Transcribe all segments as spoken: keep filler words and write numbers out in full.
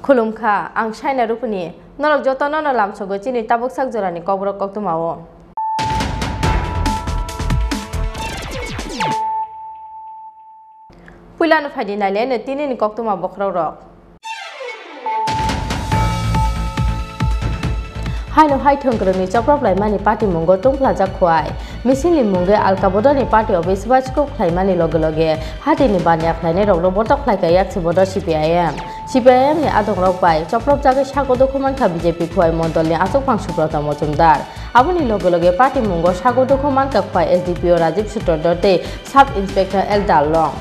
Khulumkha, ang Saina Rupuni. Norok jotono no lamsogo chini tabuk sak jorani kokborok koktwmao. Puilano phaidi naileno tinini koktwma bokhorokrok. Haino hai thwngkwrwngni choprop laimani patimungo tungphlajak khuai. Misilni mungwi Alka Bodolni party office bai scoop khlaimani loge loge hatini baniya khlainairokno botok khlaikha yaksi bodol C P I M. C P I M ni adongrok bai chopropjagwi sago dukhu mankha B J P khuai mondolni achukphang Subrata Mojumdar. Aboni loge loge party mungo sago dukhu mankha khuai S D P O Rajiv Sutradhar tei Sub Inspector L Darlong.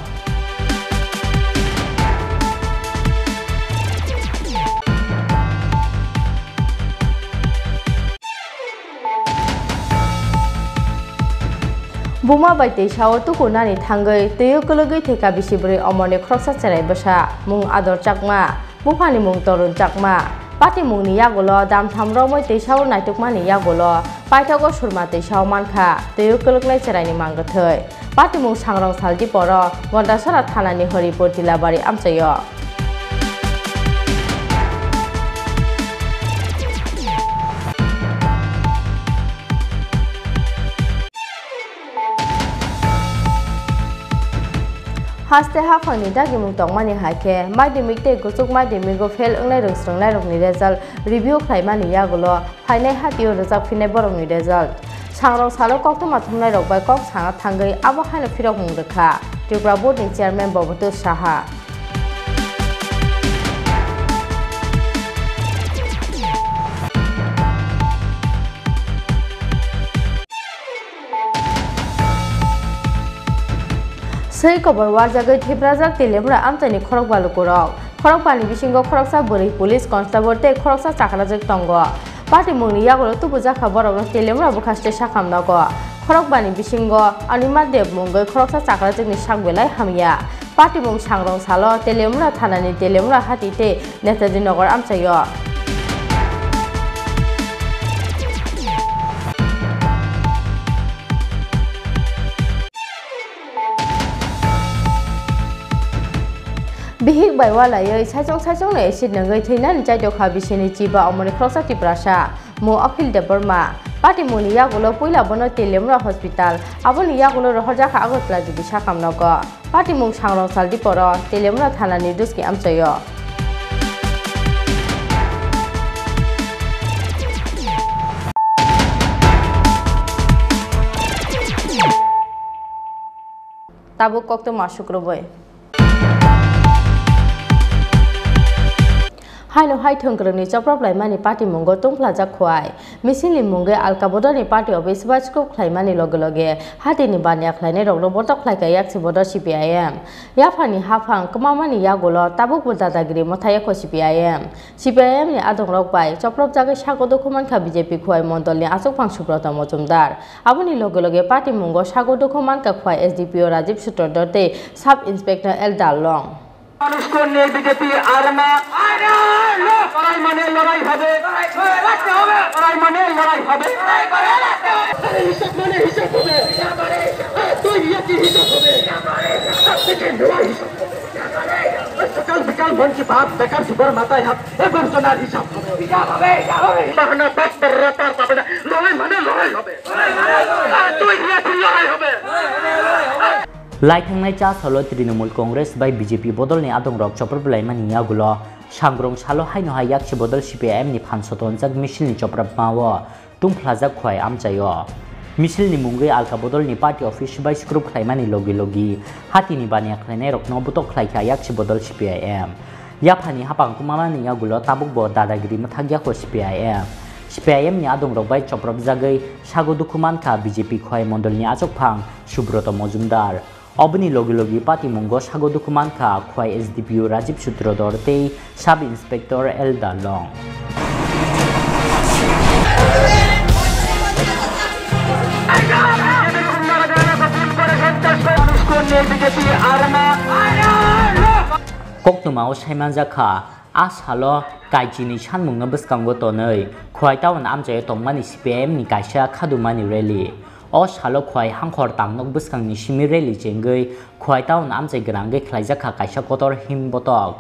Buma bai twi sao tukunani thangwi twiwi kwlwgwi thwikha bisi bwrwi omorni khoroksa cherai bwsa, mung Ador Chakma, buphani mung Torun Chakma. Patimungni yagulo damtham romwi twi sao naitukmani yagulo paithago surma twi sao mankha twiwi kwlwknai cheraini mangkwthwi. Patimung Sangrong Saldiporo Gondasora thanani Horipur Tilabari amchaio. Haste haphangni dagimung tongmani hai khe, madhyamik tei kuchuk madhyamigo fail wngnai rwngsrwngnairokni result review khlaimani yagulo phainai hatio rwchapphinai borokni result. Sangrong salo koktwma thumnairok bai kok sana thangwi abo haino phirokmung rwkha Tripura Board ni Chairman Bobodhu Saha. Swi kobor warjagwi thiprajak Telemura amchaini khorokba lukurok. Khorokbani bisingo khoroksa bwrwi police constable tei khoroksa chakrajwk tongo. Patimungni yagulo tubujakha borokno Telemura bwkhaste sakham nogo. Khorokbani bisingo Anima Deb mungwi khoroksa chakrajwkni sak belai hamya. Patimung Sangrong salo Telemura thanani Telemura hati tei Netaji Nagar amchaio. Bihik bai walaiwi saichung saichungno acid nungwi thwinani chaitokha bisini chiba omoni khoroksa Tiprasa, mung Akhil Debbarma. Patimungni yagulo puila bono Telemura Hospital, aboni yagulo rohorjakha Agartala G B sakhamnogo. Patimung Sangrong Saldiporo, Telemura thanani Duski amchaio. Tabuk koktwma sukrubwi. Haino hai thwngkwrwngni choprop laimani patimungo tungphlajak khuai. Misilni mungwi Alka Bodolni party office bai scoop khlaimani loge loge hatini baniya khlainairokno botok khlaikha yaksi bodol C P I M. Yaphangni haphang kwmamani yagulo tabukbo dadagiri mwthai yakho C P I M. C P I M ni adongrok bai chopropjagwi sago dukhu mankha B J P khuai mondolni achukphang Subrata Mojumdar. Aboni loge loge patimungo sago dukhu mankha khuai S D P O Rajiv Sutradhar tei Sub Inspector L Darlong. মানুষ কোন নেই বিজেপি আর না লড়াই মানে লড়াই হবে। লড়াই মানে লড়াই হবে। আরে হিসাব মানে হিসাব হবে। আর দুই ইয়াকি হিসাব হবে। সব থেকে লড়াই হিসাব হবে। সকাল বিকাল মন কি বাত, বেকার সুপার মাথায় হাত, এ ঘোষণার হিসাব হবে। বাহানা বাস বর্রা তার পাবে না। লড়াই মানে লড়াই হবে। আর দুই ইয়াকি লড়াই হবে। Laithangnai cha salo Trinamool Congress bai B J P bodolni adongrok choprop laimani yagulo Sangrong salo haino hai yaksi bodol C P I M ni phan sotonjak misilni choprapmao tungphlajak khuai amchaio. Misilni mungwi Alka Bodolni party office bai sukrup khlaimani logi logi hatini baniya khlainairokno botok khlaikha yaksi bodol C P I M. Yaphani hapang kwmamani yagulo tabukbo dadagiri mwthakya kho C P I M. C P I M ni adongrok bai chopropjagwi sago dukhu mankha B J P khuai mondolni achukphang Subroto Mojumdar. Oboni logi logi patimungo sago dukhu mankha khuai S D P O Rajiv Sutradhar tei Sub Inspector L Darlong. Koktwmao saimanjakha, a salo kaichini sanmungno bwskango tonwi Khwai Town amchaio tongmani C P I M ni kaisa khadumani rally. O salo Khwai Hangkhor tangnok bwskangni simi rally chengwi Khwai Town amchai gwnangwi khlaijakha kaisa kotor him botok.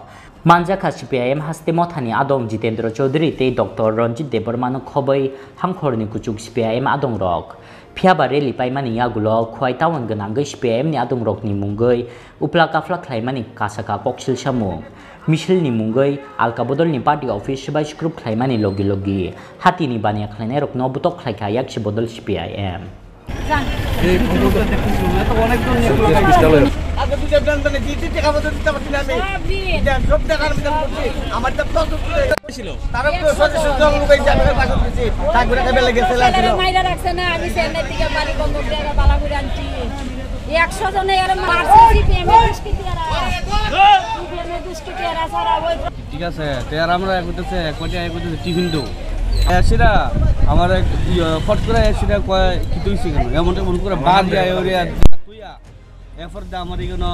Manjakha C P I M haste mothani adong Jitendra Chaudhary tei Doctor Ranjit Debbarmano khoboi hamkhorni kuchuk C P I M adongrok. Phiyaba rally paimani yagulo Khwai town gwnangwi C P I M ni adongrokni mungwi upla kaphla khlaimani kasaka koksil samung. Misilni mungwi Alka Bodolni party office swbai skrup khlaimani logi logi hatini baniya khlainairokno butok khlaikha Yaksi Bodol C P I M. এই ফটো বিশাল হয়ে গেছে। আগে দুটো ব্র্যান্ড মানে দিতে টাকা পয়সা দিতে পারছি না আমি। সব দিন। এটা সব টাকার ভিতরে করছি। আমার তো প্রচুর ছিল। তারা তো সদস্য দল লোক এই জায়গায় বাসন দিছি। ঠাকুরের কাছে লেগে চলে আসছিল। মাইরা রাখছে না, আমি চেন্নাই থেকে বাড়ি বন্ধক দিয়ে আবার বালা করে আনছি। একশো জনে এর মারছে, সিপিএম এর দুষ্কৃতী এরা। সিপিএম এর দুষ্কৃতী এরা সারা ওই ঠিক আছে, তে আর আমরা এক করতেছে, এক কোটি এক করতেছে, টিফিন দেবো। এসিরা আমার এক, ইয়ে, ফট করে এসিরা কয়, "কি তুই শিখে না?" এমন এমন করে বাদ যায় ওরে আর তুই আ। এরপর দা আমার এখানে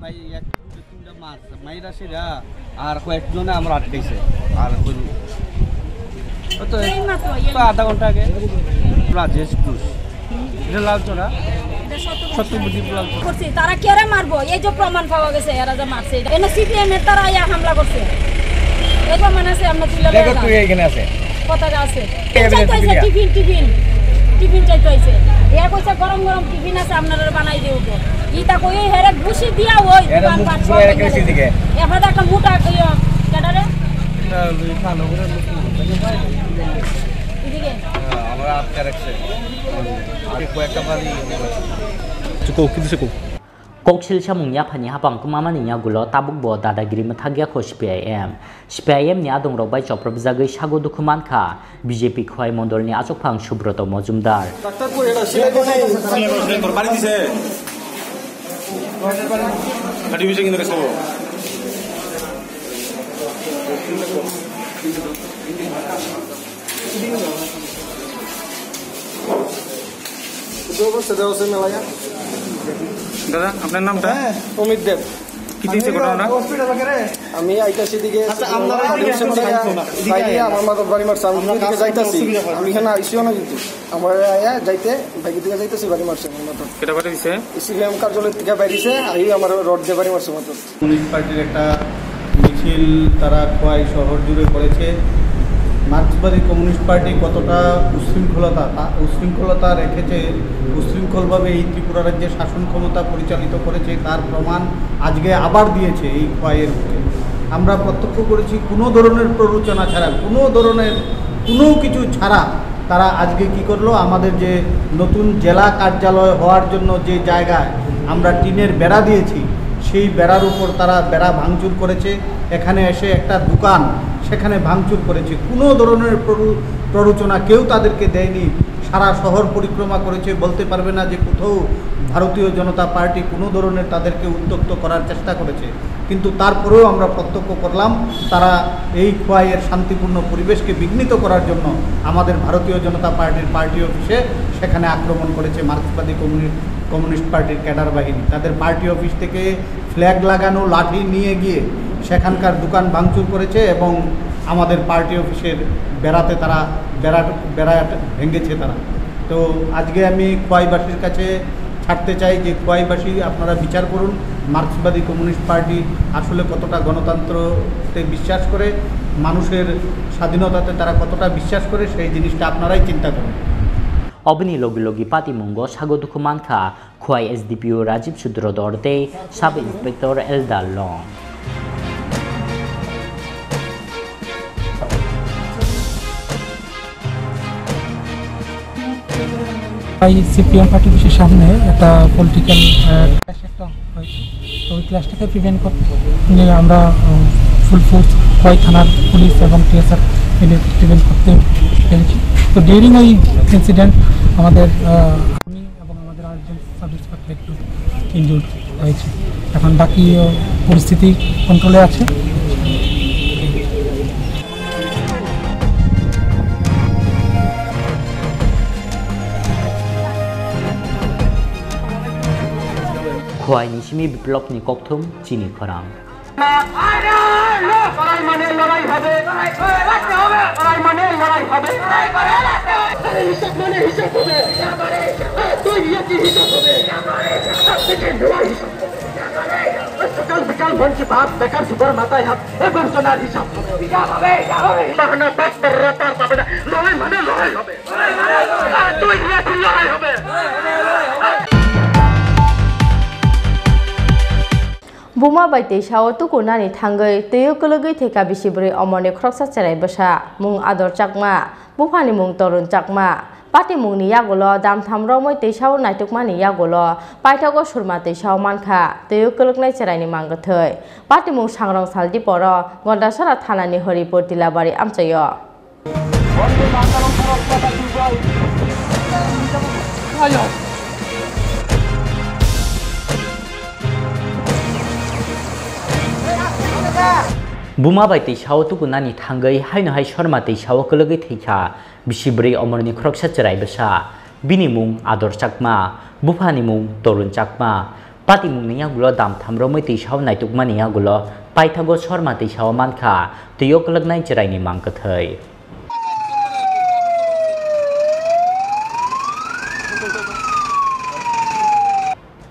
ভাই এক দুটো তিনটা মাছ, মাইরা সিরা আর কয়েকজনে আমরা আটকাইছে। আর ওই তো, এই মাত্র, এই তো আধা ঘন্টা আগে। রাজেশ ঘোষ। এটা লালচড়া। এটা সত্যপতি। সত্যপতি লালচড়া। করছে, তারা কেরে মারবো? এই যে প্রমাণ পাওয়া গেছে, এরা যে মারছে, এটা এনে সিপিএম এর তারা ইয়া হামলা করছে। এই প্রমাণ আছে, আমরা তুলে নিয়ে যান। তুই এখানে আছে। পতাকা আছে। এ, এ, চাইতে আইছে, এ, টিফিন, টিফিন। টিফিন চাইতে আইছে। এ কইছে, "গরম গরম টিফিন আছে, আপনারা বানাই দিয়ে উঠবো।" ইতা কই, হেরে ঘুষি দিয়া ওই এরা দোকান মুখ পাট পুরো সব এরা ভেঙে কেটে গেছে। দিকে। এ ফাদা একটা মোটা ইয়ে, ক্যাডারে? এটা ওই কালো করে মুখ। এদিকে। হ্যাঁ, আমরা আটকে রাখছে। আর কয়েকটা বাড়ি Chukuk, kiti chukuk. Koksil samung yaphani hapang kwmamani yagulo tabukbo dadagiri mwthakya kho C P I M. C P I M ni adongrok bai chopropjagwi sago dukhu mankha B J P Khwai mondolni achukphang Subroto Mojumdar. Doctor কই? এটা সিলাই করে নাই। তোর বাড়ি দিছে? কাটি দিছে কিন্তু রেখে দেবো। দাদা, আপনার নামটা? হ্যাঁ, অমিত দেব। কি হয়েছে ঘটনাটা? আমি আইতাছি দিকে, আচ্ছা, আপনারা এদিকে আসুন, বাইরে আমার মাথার বাড়ি মারছে, আমি দিকে যাইতাছি। আমি এখানে আইসিও না কিন্তু। আমার আয়া যাইতে, বাইকের দিকে যাইতাছি, বাড়ি মারছে আমার মাথার। কেটা বাড়ি দিছে? সিপিএম কার্যালয় থেকে বাইরেছে, আই আমার রড দিয়ে বাড়ি মারছে মাথার। কমিউনিস্ট পার্টির একটা মিছিল তারা খোয়াই শহর জুড়ে করেছে। মার্ক্সবাদী কমিউনিস্ট পার্টি কতটা উচ্ছৃঙ্খলতা, তা উচ্ছৃঙ্খলতা রেখেছে, উচ্ছৃঙ্খলভাবে এই ত্রিপুরা রাজ্যে শাসন ক্ষমতা পরিচালিত করেছে, তার প্রমাণ আজকে আবার দিয়েছে এই খোয়াইয়ের বুকে। আমরা প্রত্যক্ষ করেছি, কোনো ধরনের প্ররোচনা ছাড়া, কোনো ধরনের কোনো কিছু ছাড়া তারা আজকে কি করলো, আমাদের যে নতুন জেলা কার্যালয় হওয়ার জন্য যে জায়গায় আমরা টিনের বেড়া দিয়েছি, সেই বেড়ার উপর তারা বেড়া ভাঙচুর করেছে। এখানে এসে একটা দোকান, সেখানে ভাঙচুর করেছে। কোনো ধরনের প্ররো-, প্ররোচনা কেউ তাদেরকে দেয়নি। সারা শহর পরিক্রমা করেছে, বলতে পারবে না যে কোথাও ভারতীয় জনতা পার্টি কোনো ধরনের তাদেরকে উত্ত্যক্ত করার চেষ্টা করেছে। কিন্তু তারপরেও আমরা প্রত্যক্ষ করলাম, তারা এই খোয়াইয়ের শান্তিপূর্ণ পরিবেশকে বিঘ্নিত করার জন্য আমাদের ভারতীয় জনতা পার্টির পার্টি অফিসে সেখানে আক্রমণ করেছে মার্ক্সবাদী কমিউনি-, কমিউনিস্ট পার্টির ক্যাডার বাহিনী। তাদের পার্টি অফিস থেকে ফ্ল্যাগ লাগানো লাঠি নিয়ে গিয়ে সেখানকার দোকান ভাঙচুর করেছে এবং আমাদের পার্টি অফিসের বেড়াতে তারা বেড়া, বেড়া ভেঙেছে তারা। তো আজকে আমি খোয়াইবাসীর কাছে ছাড়তে চাই যে খোয়াইবাসী, আপনারা বিচার করুন, মার্ক্সবাদী কমিউনিস্ট পার্টি আসলে কতটা গণতন্ত্রতে বিশ্বাস করে, মানুষের স্বাধীনতাতে তারা কতটা বিশ্বাস করে, সেই জিনিসটা আপনারাই চিন্তা করুন। Oboni logi logi patimungo sago dukhu mankha Khwai S D P O Rajiv Sudrodor tei Sub Inspector Eldar Long. তাই সিপিএম পার্টি অফিসের সামনে একটা পলিটিক্যাল ক্ল্যাশ একটা হয়েছে। তো ওই ক্ল্যাশটাকে প্রিভেন্ট করতে নিয়ে আমরা ফুল ফোর্স খোয়াই থানার পুলিশ এবং টিএসআর মিলে প্রিভেন্ট করতে পেরেছি। তো ডিউরিং ওই ইনসিডেন্ট আমাদের আহ, আমি এবং আমাদের আরেকজন সাব ইন্সপেক্টর একটু ইনজুর্ড হয়েছে। এখন বাকি আহ, পরিস্থিতি কন্ট্রোলে আছে। Khwai ni simi Biplobni kokthum chini khorang. লড়াই মানে লড়াই হবে, লড়াই মানে লড়াই হবে। হিসাব মানে হিসাব হবে, দুই একই হিসাব হবে। সকাল বিকাল कौन सी बात बेकार सुपर माता है, एक बार सुना हिसाब। क्या होबे, क्या होबे? मारना बस पर रफ्तार पाबे ना, लड़ाई माने लड़ाई होबे। लड़ाई माने लड़ाई होबे। आ, तू एक लड़ाई होबे। Buma bai twi sao tukunani thangwi twiwi kwlwgwi thwikha bisi bwrwi omorni khoroksa chwrai bwsa, mung Ador Chakma, buphani mung Torun Chakma. Patimungni yagulo damtham romwi twisao naitukmani yagulo paithago surma twisao mankha, twiwi kwlwknai chwraini mangkwthwi. Patimung sangrong sal diporo Gondasora thanani Horipur Tilabari amchaio. Buma bai twisao tukunani thangwi haino hai Sorma twisao kwlwgwi thwikha bisi bwrwi omorni khoroksa chwrai bwsa. Bini mung Ador Chakma, buphani mung Torun Chakma. Patimungni yagulo damtham romwi twisao naitukmani yagulo paithago Sorma twisao mankha, twiwi kwlwknai chwraini mangkwthwi.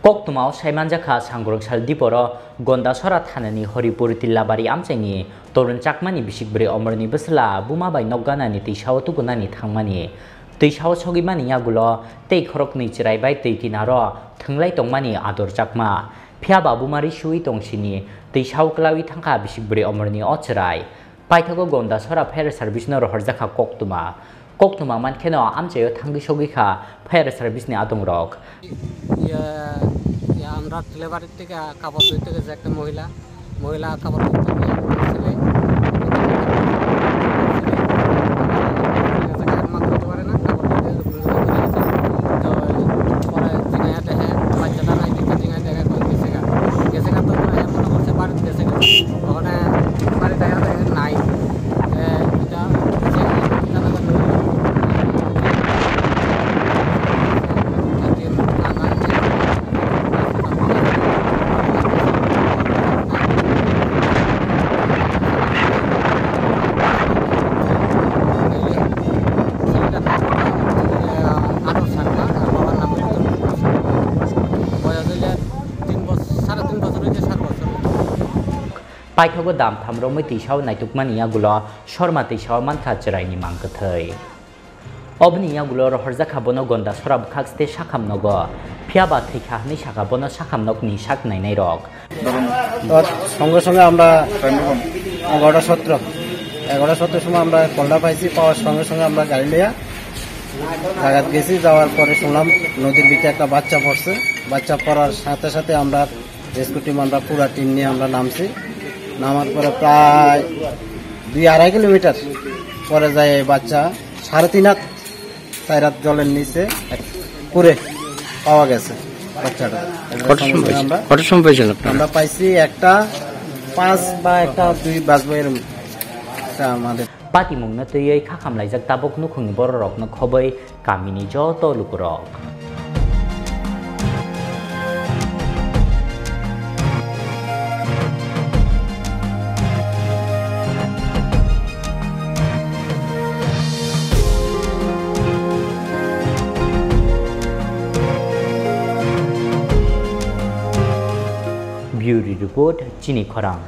Koktwmao saimanjakha, sangrong sal diporo Gondasora thanani Horipur Tillabari amchaini Torun Chakmani bisik bwrwi omorni bwsla buma bai nok ganani twisao tukunani thangmani. Twisao sogwimani yagulo tei khoroknwi chwrai bai twi kinaro thwnglai tongmani Ador Chakma. Phiyaba buma risuwi tongsini twisao kwlawi thangkha bisik bwrwi omorni o chwrai. Paithago Gondasora fire service no rohorjakha koktwma. Koktwma mankheno amchaio thangwi sogwikha fire service ni adongrok. ইয়া, ইয়া, আমরা টিলেবাড়ির থেকে কাপড় ধুইতে গেছে একটা মহিলা। মহিলা কাপড় ধুইতে গিয়ে ছেলে, ছেলে কাপড় ধুইতে পারে না, কাপড় ধুইতে গেছে। তো পরে জিগাইয়া দেখে, বাচ্চাটা নাই, দেখে জিগাইয়া দেখে, কই গেছে গা। গেছে গা তো মনে করছে বাড়িতে গেছে গা। ওখানে বাড়িতে আর নাই। এ, এটা হচ্ছে জানাজানি হলো। একদিন আঙার ছিল। ছেলেটার নাম হলো, এ, আনোয়ার সাকমা, আর বাবার নাম হলো তরুণ। বয়স হইলে তিন বছর, সাড়ে তিন বছর হইতে সাত বছর। Paithago damtham romwi twisao naitukmani yagulo Sorma twisao mankha chwraini mangkwthwi. Oboni yagulo rohorjakha bono Gondasora bwkhak tei sakham nogo, phiyaba thwikha hwnwi sakha bono sakham nokni sak nainairok. তো সঙ্গে সঙ্গে আমরা এগারোটা সতেরো, এগারোটা সতেরো সময় আমরা কলটা পাইছি, পাওয়ার সঙ্গে সঙ্গে আমরা গাড়ি লইয়া জায়গাত গেছি। যাওয়ার পরে শুনলাম নদীর ভিতরে একটা বাচ্চা পড়ছে। বাচ্চা পড়ার সাথে সাথে আমরা রেস্কিউ টিম, আমরা পুরা টিম নিয়ে আমরা নামছি। নামার পরে প্রায় দুই আড়াই কিলোমিটার পরে যায় এই বাচ্চা সাড়ে তিন হাত, চার হাত জলের নিচে এক পুরে পাওয়া গেছে বাচ্চাটা। কটার সময় পাইছেন? আমরা, কটার সময় পাইছেন আপনারা? আমরা পাইছি একটা পাঁচ বা একটা দুই বাজবো এরকম। এটা আমাদের Patimungno twiwi kha khamlaijak tabuk nukhungni bororokno khobwi kamini joto lukurok. Bureau Report, Chini Khorang.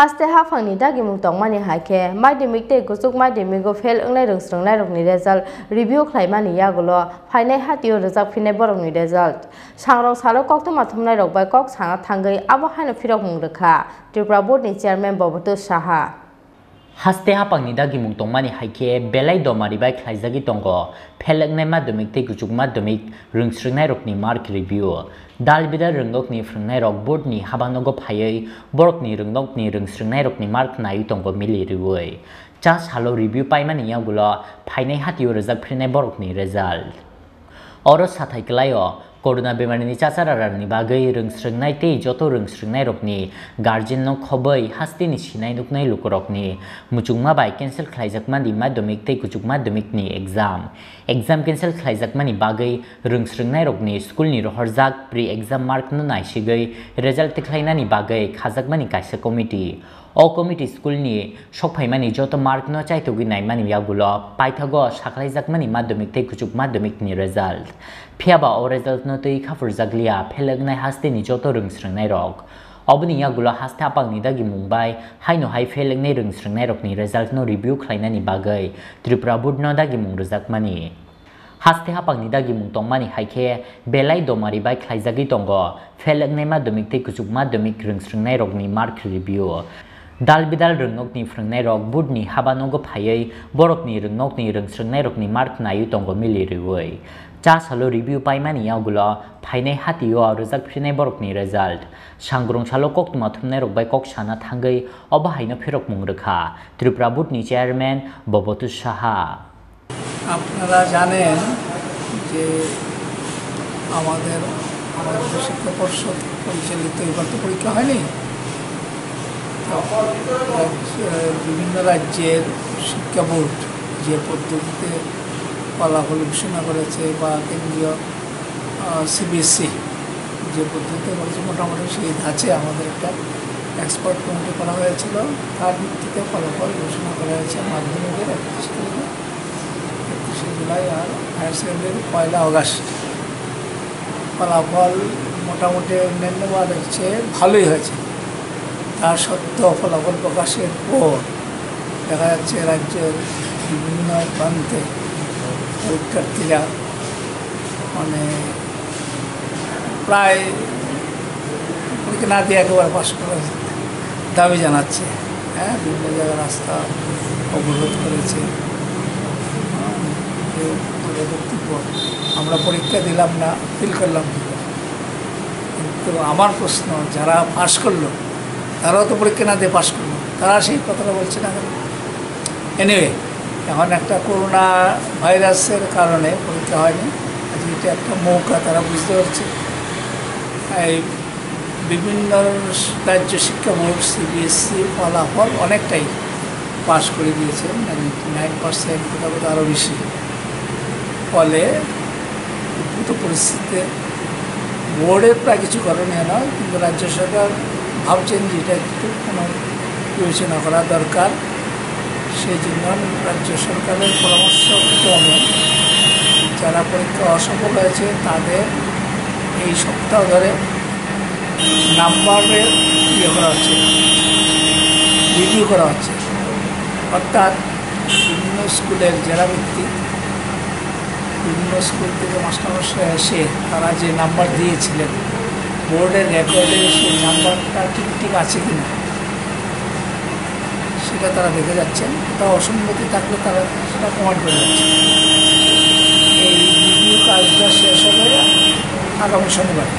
Haste haphangni dagimung tongmani hai khe, madhyamik tei kuchuk madhyamigo fail wngnai rwngsrwngnairokni result review khlaimani yagulo phainai hatio rwjak phinai borokni result. Sangrong salo koktwma thumnairok bai kok sana thangwi abo haino phirokmung rwkha Tripura Board ni Chairman Boboto Saha. Haste haphangni dagimung tongmani hai khe belai domari bai khlaijagwi tongo pheleknai madhyamik tei kuchuk madhyamik rwngsrwngnairokni mark review. Dal bidal rwngnokni phrwngnairok board ni habanogo phaiwi borokni rwngnokni rwngsrwngnairokni mark naiwi tongo mili rwui. Cha salo review paimani yagulo phainai hatio rwjak phinai borokni result. Oro sathai kwlaio, corona bemarini chachara rarni bagwi rwngsrwngnai tei joto rwngsrwngnairokni guardianno khobwi hasteni sinai nuknai lukurokni muchungma bai cancel khlaijakmani madhyamik tei kuchuk madhyamikni exam. Exam cancel khlaijakmani bagwi rwngsrwngnairokni schoolni rohorjak pre-exam markno naisigwi result tikhlainani bagwi khajakmani kaisa committee. O committee schoolni sokphaimani joto markno chaitugwi naimani yagulo paithago sakhlaijakmani madhyamik tei kuchuk madhyamikni result. Phiyaba o resultno twi khapurjakliya pheloknai hasteni joto rwngsrwngnairok. Oboni yagulo haste apangni dagimung bai haino hai pheloknai rwngsrwngnairokni resultno review khlainani bagwi Tripura Boardno dagimung rwjakmani. Haste hapangni dagimung tongmani hai khe belai domari bai khlaijagwi tongo, pheloknai madhyamik tei kuchuk madhyamik rwngsrwngnairokni mark review. Dal bidal rwngnokni phrwngnairok boardni habanogo phaiwi borokni rwngnokni rwngsrwngnairokni mark naiwi tongo mili rwui. Cha salo review paimani yagulo phainai hatio rwjak phinai borokni result. Sangrong salo koktwma thumnairok bai kok sana thangwi obo haino phirokmung rwkha Tripura Boardni chairman Bobotu Saha. আপনারা জানেন যে আমাদের, আমাদের তো শিক্ষা পর্ষদ পরিচালিত, এবার তো পরীক্ষা হয়নি। তো রাজ্য-, বিভিন্ন রাজ্যের শিক্ষা বোর্ড যে পদ্ধতিতে ফলাফল ঘোষণা করেছে বা কেন্দ্রীয়, আহ, সিবিএসই যে পদ্ধতিতে করেছে, মোটামুটি সেই ধাঁচে আমাদের একটা এক্সপার্ট কমিটি করা হয়েছিল। তার ভিত্তিতে ফলাফল ঘোষণা করা হয়েছে মাধ্যমিকের একত্রিশ তারিখে, একত্রিশে জুলাই আর হায়ার সেকেন্ডারির পয়লা আগস্ট। ফলাফল মোটামুটি অন্যান্য বারের চেয়ে ভালোই হয়েছে। তা সত্ত্বেও ফলাফল প্রকাশের পর দেখা যাচ্ছে রাজ্যের বিভিন্ন প্রান্তে পরীক্ষার্থীরা মানে প্রায় পরীক্ষা না দিয়ে একেবারে পাশ করার দাবি জানাচ্ছে। হ্যাঁ, বিভিন্ন জায়গায় রাস্তা অবরোধ করেছে। হ্যাঁ, কেউ করে বক্তব্য, "আমরা পরীক্ষা দিলাম না, ফেল করলাম কী করে?" কিন্তু আমার প্রশ্ন, যারা পাশ করলো, তারাও তো পরীক্ষা না দিয়ে পাশ করলো, তারা সেই কথাটা বলছে না কেন? এনিওয়ে, এখন একটা করোনা ভাইরাসের কারণে পরীক্ষা হয়নি। আজকে এটা একটা মৌকা, তারা বুঝতে পারছে। এই বিভিন্ন রাজ্য শিক্ষা বোর্ড, সিবিএসই ফলাফল অনেকটাই পাশ করে দিয়েছে, নাইনটি নাইন পার্সেন্ট, কোথাও কোথাও আরও বেশি। ফলে উদ্ভূত পরিস্থিতিতে বোর্ডের প্রায় কিছু করণীয় নয়, কিন্তু রাজ্য সরকার ভাবছেন যে এটা একটু পুনর্বিবেচনা করা দরকার। সেই জন্য রাজ্য সরকারের পরামর্শ ক্রমে যারা পরীক্ষা অসফল হয়েছে, তাদের এই সপ্তাহ ধরে নাম্বারে ইয়ে করা হচ্ছে, রিভিউ করা হচ্ছে। অর্থাৎ বিভিন্ন স্কুলের জেলা ভিত্তিক বিভিন্ন স্কুল থেকে মাস্টারমশাই এসে তারা যে নাম্বার দিয়েছিলেন, বোর্ডের রেকর্ডে সেই নাম্বারটা ঠিক ঠিক আছে কি না, সেটা তারা দেখে যাচ্ছেন। কোথাও অসঙ্গতি থাকলে তারা সেটা প্রমাণ করে যাচ্ছেন। এই রিভিউ কাজটা শেষ হবে আগামী শনিবার।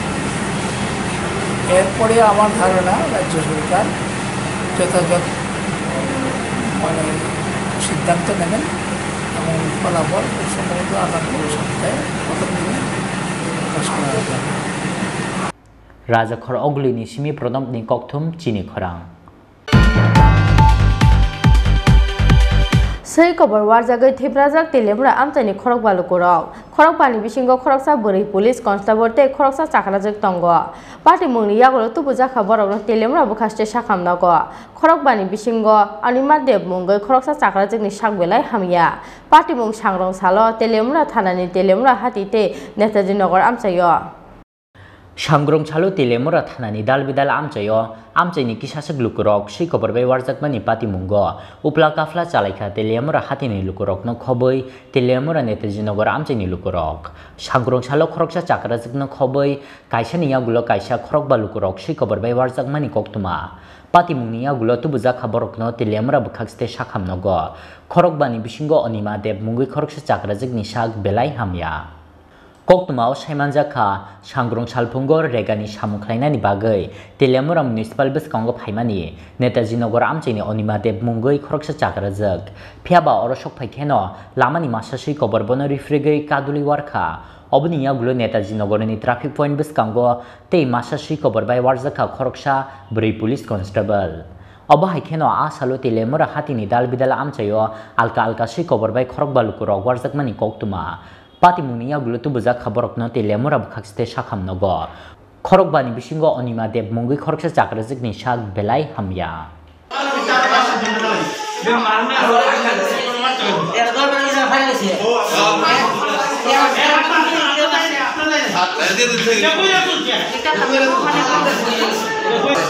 এরপরে আমার ধারণা রাজ্য সরকার যথাযথ, মানে, সিদ্ধান্ত নেবেন এবং ফলাফল খুব সম্ভবত আগামী সপ্তাহে প্রথম দিনে প্রকাশ করা হবে। Rajakhor Ogulini simi Prodopni kokthum chini khorang. Swi kobor warjagwi thwiprajak Teliamura amchaini khorokba lukurok. Khorokbani bisingo khoroksa bwrwi police constable tei khoroksa chakrajwk tongo. Patimungni yagulo tubujakha borokno Teliamura bwkhaste sakham nogo. Khorokbani bisingo Anima Deb mungwi khoroksa chakrajwkni sak belai hamya. Patimung sangrong salo Teliamura thanani Teliamura hati tei Netaji Nagar amchaio. Sangrong salo Teliamura thanani dal bidal amchaio, amchaini kisaswk lukurok swi kobor bai warjakmani patimungo upla kaphla chalaikha Teliamura hatini lukurokno khobwi Teliamura Netaji Nagar amchaini lukurok. Sangrong salo khoroksa chakrajwkno khobwi kaisani yagulo kaisa khorokba lukurok swi kobor bai warjakmani koktwma. Patimungni yagulo tubujakha borokno Teliamura bwkhakste sakham nogo. Khorokbani bisingo Anima Deb mungwi khoroksa chakrajwkni sak belai hamya. Koktwmao saimanjakha, sangrong salphungo regani samung khlainani bagwi Teliamura municipal bwskango phaimani Netaji Nagar amchaini Anima Deb mungwi khoroksa chakrajwk. Phiyaba oro sokphai kheno lamani masa swi kobor bono rifrigwi kadulwi warkha. Oboni yagulo Netaji Nagarni traffic point bwskango tei masa swi kobor bai warjakha khoroksa bwrwi police constable. Obo hai kheno a salo Teliamura hatini dal bidal amchaio alka alka swi kobor bai khorokba lukurok warjakmani koktwma. Patimungni yagulo tubujak kha borokno Teliamura bwkhak site sakham nogo. Khorokbani bisingo Onima Deb mungwi khoroksa chakrajwkni sak belai hamya.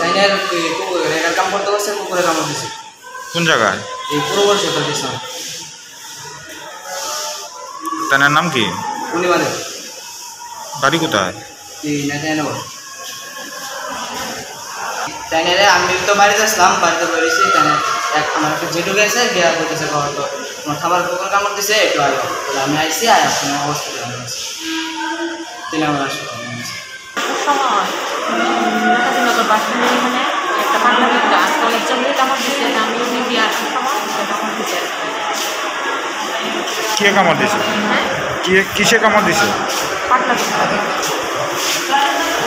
Trainer, eh, kuku, trainer kam korte boshe, kuku re kam korte se. কোন জায়গায়? এই পূর্ব বর্ষে পাকিস্তান। তার নাম কি? পূর্ণিমা দেব। বাড়ি কোথায়? এই নেতানগর। তাই না রে, আমি তো বাড়িতে আসলাম, বাড়িতে বেরিয়েছি, তাই না, এক, আমার একটা জেঠু গেছে, বিয়া করতেছে, ঘর তো, আমার থামার পুকুর কামড় দিছে, একটু আগে। বলে, আমি আইছি, আয়, এখন হসপিটালে আছি। দিলাম আমার হাসপাতালে আছি। সময়, উম, নেতাজিনগর বাস স্ট্যান্ডের এখানে একটা পাগলা কুত্তা, তো একজন দিয়ে কামড় দিছে, এটা আমি ওখানে দিয়ে আসার সময় একটা কামড় দিছে। কে কামড় দিছে? হ্যাঁ? কে, কিসে কামড় দিছে? পাগলা কুত্তা।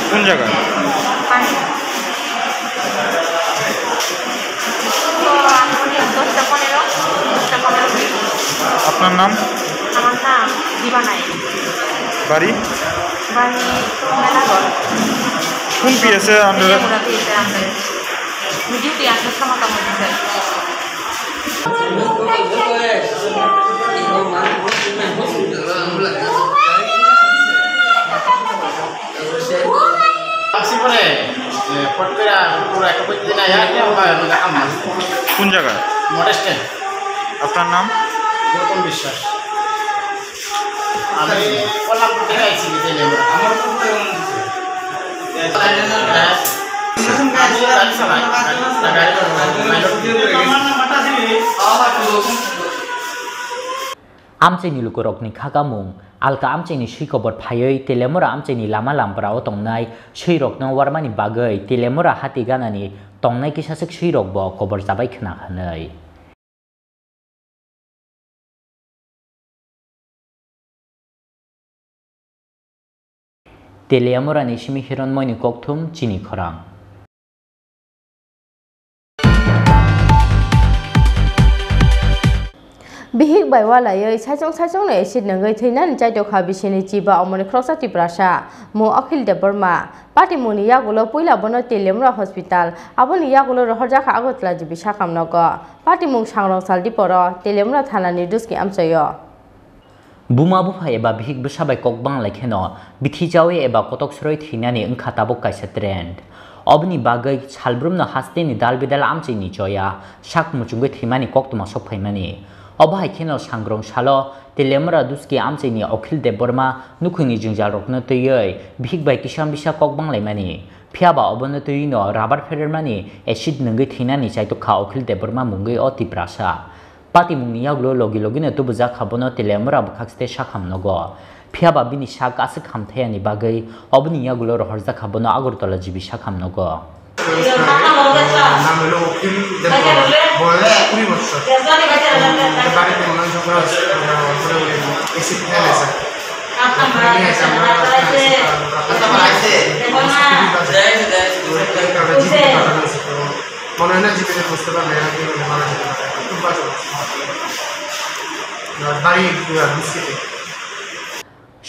কোন জায়গায়? পানি। তো আনুমানিক দশটা পনেরো, দশটা পনেরো মিনিট। আপনার নাম? আমার নাম দিবা নায়েক। বাড়ি? বাড়ি মেলাঘর। কোন পিএসএ আন্ডারে? মেলাঘর পিএসএ আন্ডারে। আমি ডিউটি আসার সময় কামড় দিছে। আসি পরে, এ, ফট করে পুরো একটা পদ্ধতি নাই, আর কি, আমরা, আমরা কাম নাই। কোন জায়গা? Motor stand. আপনার নাম? গৌতম বিশ্বাস। আমি কল্যাণপুর থেকে আইছি, বিকেলে। আমার তো পুরো মনে হচ্ছে। হ্যাঁ। আমি গাড়ি চালাই। গাড়ি চালাই। Amchaini lukurokni khakamung, alka amchaini swi kobor phaiwi Teliamura amchaini lama lambrao tongnai swirokno warmani bagwi Teliamura hati ganani tongnai kisaswk swirokbo kobor chabai khna hwnwi. Teliamurani simi Hironmoini kokthum chini khorang. Bihik bai walaiwi saichung saichungno acid nungwi thwinani chaitokha bisini chiba omoni khoroksa Tiprasa, mung Akhil Debbarma. Patimungni yagulo puila bono Teliamura Hospital, aboni yagulo rohorjakha Agartala G B sakhamnogo. Patimung sangrong sal diporo Teliamura thanani duski amchaio. Buma bupha eba bihik bwsa bai kok bang lai kheno bithi chawi eba kotok sroi thwinani wngkha tabuk kaisa trend. Oboni bagwi salbrumno hasteni dal bidal amchaini choya sak muchungwi thwimani koktwma sok phaimani. Obo hai kheno sangrong salo Teliamura duski amchaini Akhil Debbarma nukhungni jwngjalrokno twiwi bihik bai kisa misa kok bang laimani. Phiyaba obono twino rubber pherermani acid nungwi thwinani chaitok kha Akhil Debbarma mungwi o Tiprasa. Patimungni yagulo logi logino tubujak kha bono Teliamura bwkhak site sakham nogo. Phiyaba bini sak aswk hamthayani bagwi oboni yagulo rohorjak kha bono Agartala G B sakham nogo. নাম হলো অখিল দেববর্মা। বয়স কুড়ি বছর। বাড়িতে মনে হয় ঝগড়া হচ্ছে, ঝগড়া হওয়ার পরে ওই এসিড ফেলে স্যার। ফেলে স্যার, আমরা মনে হয় না জীবিত বুঝতে পারবে, এরা কি বলে মারা যেতে পারে। খুব বাজে অবস্থা। বাড়ি, আহ, বিস্কিটে।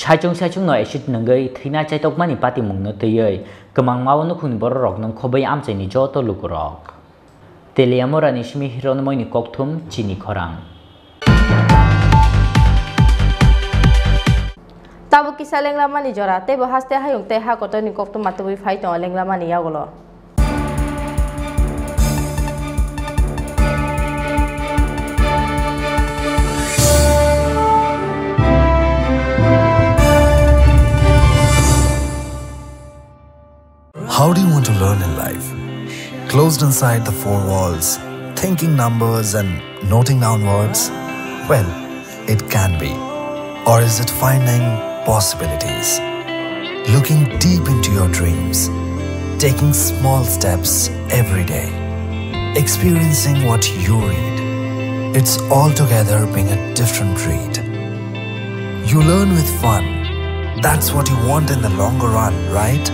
Saichung saichungno acid nungwi thwina chaitokmani patimungno twiwi kwmangma o nukhungni bororokno khobwi amchaini joto lukurok. Teliamurani simi Hironmoini kokthum chini khorang. Tabuk kisa lenglamani jora, teibo haste hayung tei ha kotorni koktwma tubui phai tongo lenglamani yagulo. How do you want to learn in life? Closed inside the four walls, thinking numbers and noting down words? Well, it can be. Or is it finding possibilities? Looking deep into your dreams, taking small steps every day, experiencing what you read. It's altogether being a different breed. You learn with fun, That's what you want in the longer run, right?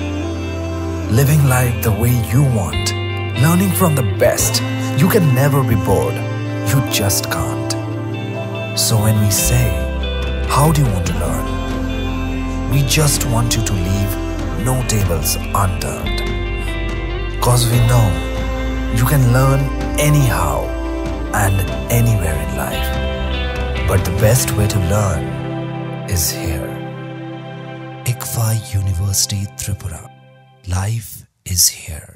Living life the way you want, learning from the best. You can never be bored. You just can't. So when we say, "How do you want to learn?" We just want you to leave no tables unturned. Cause we know you can learn anyhow and anywhere in life. But the best way to learn is here. ICFAI University Tripura. Life is here.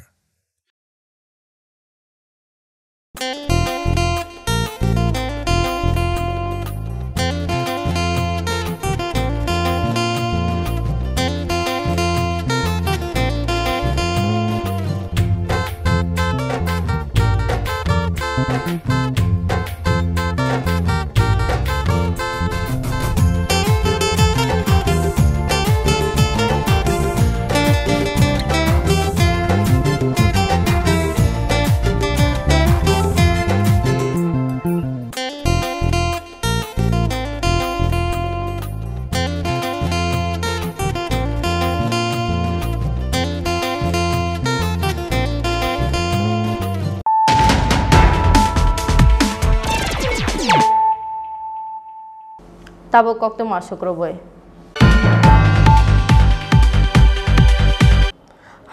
Tabuk koktwma sukrubwi.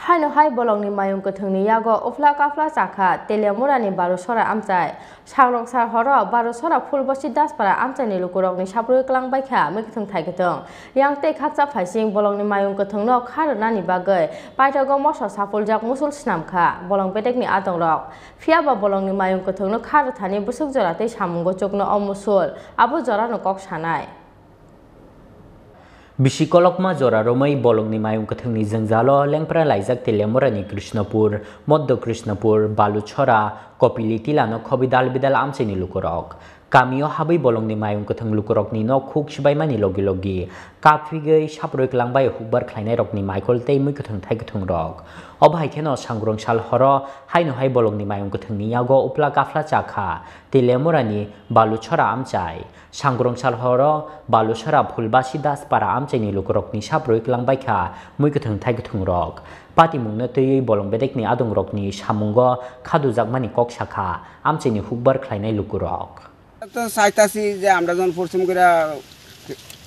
Haino hai bolongni mayung kwthwngni yago uphla kaphla chakha Teliamurani Balusora amchai. Sangrongsa horo Balusora Phulbosi Daspara amchaini lukurokni saprui kwlangbaikha mwkhwthwng thai kwthwng. Yang tei khakcha phaising bolongni mayung kwthwngno kha rwnani bagwi paithago moso saphuljak musul snamkha bolong bedekni adongrok. Phiyaba bolongni mayung kwthwngno kha rwthani bwswk jora tei samungo chukno o musul, abo jorano kok sanai. Bisi kolokma jora romwi bolongni mayung kwthwngni jwngjalo lengpra laijak Teliamurani Krishnapur, Moddo Krishnapur, Baluchora, Kopili Tilano khobi dal bidal amchaini lukurok. Kamio habwi bolongni mayung kwthwng lukurokni nok khuk sibaimani logi logi kaphigwi saprui kwlangbai hukbar khlainairokni maikol tei mwi kwthwng thai kwthwngrok. Obo hai kheno Sangrong sal horo haino hai bolongni mayung kwthwngni yago uphla kaphla chakha Teliamurani Baluchora amchai. Sangrong sal horo Balusora Phulbasi Daspara amchaini lukurokni saprui kwlangbaikha mwi kwthwng thai kwthwngrok. Patimungno twiwi bolong bedekni adongrokni samungo khadujakmani kok sakha amchaini hukbar khlainai lukurok. তো চাইতাছি যে আমরা যখন পরিশ্রম করে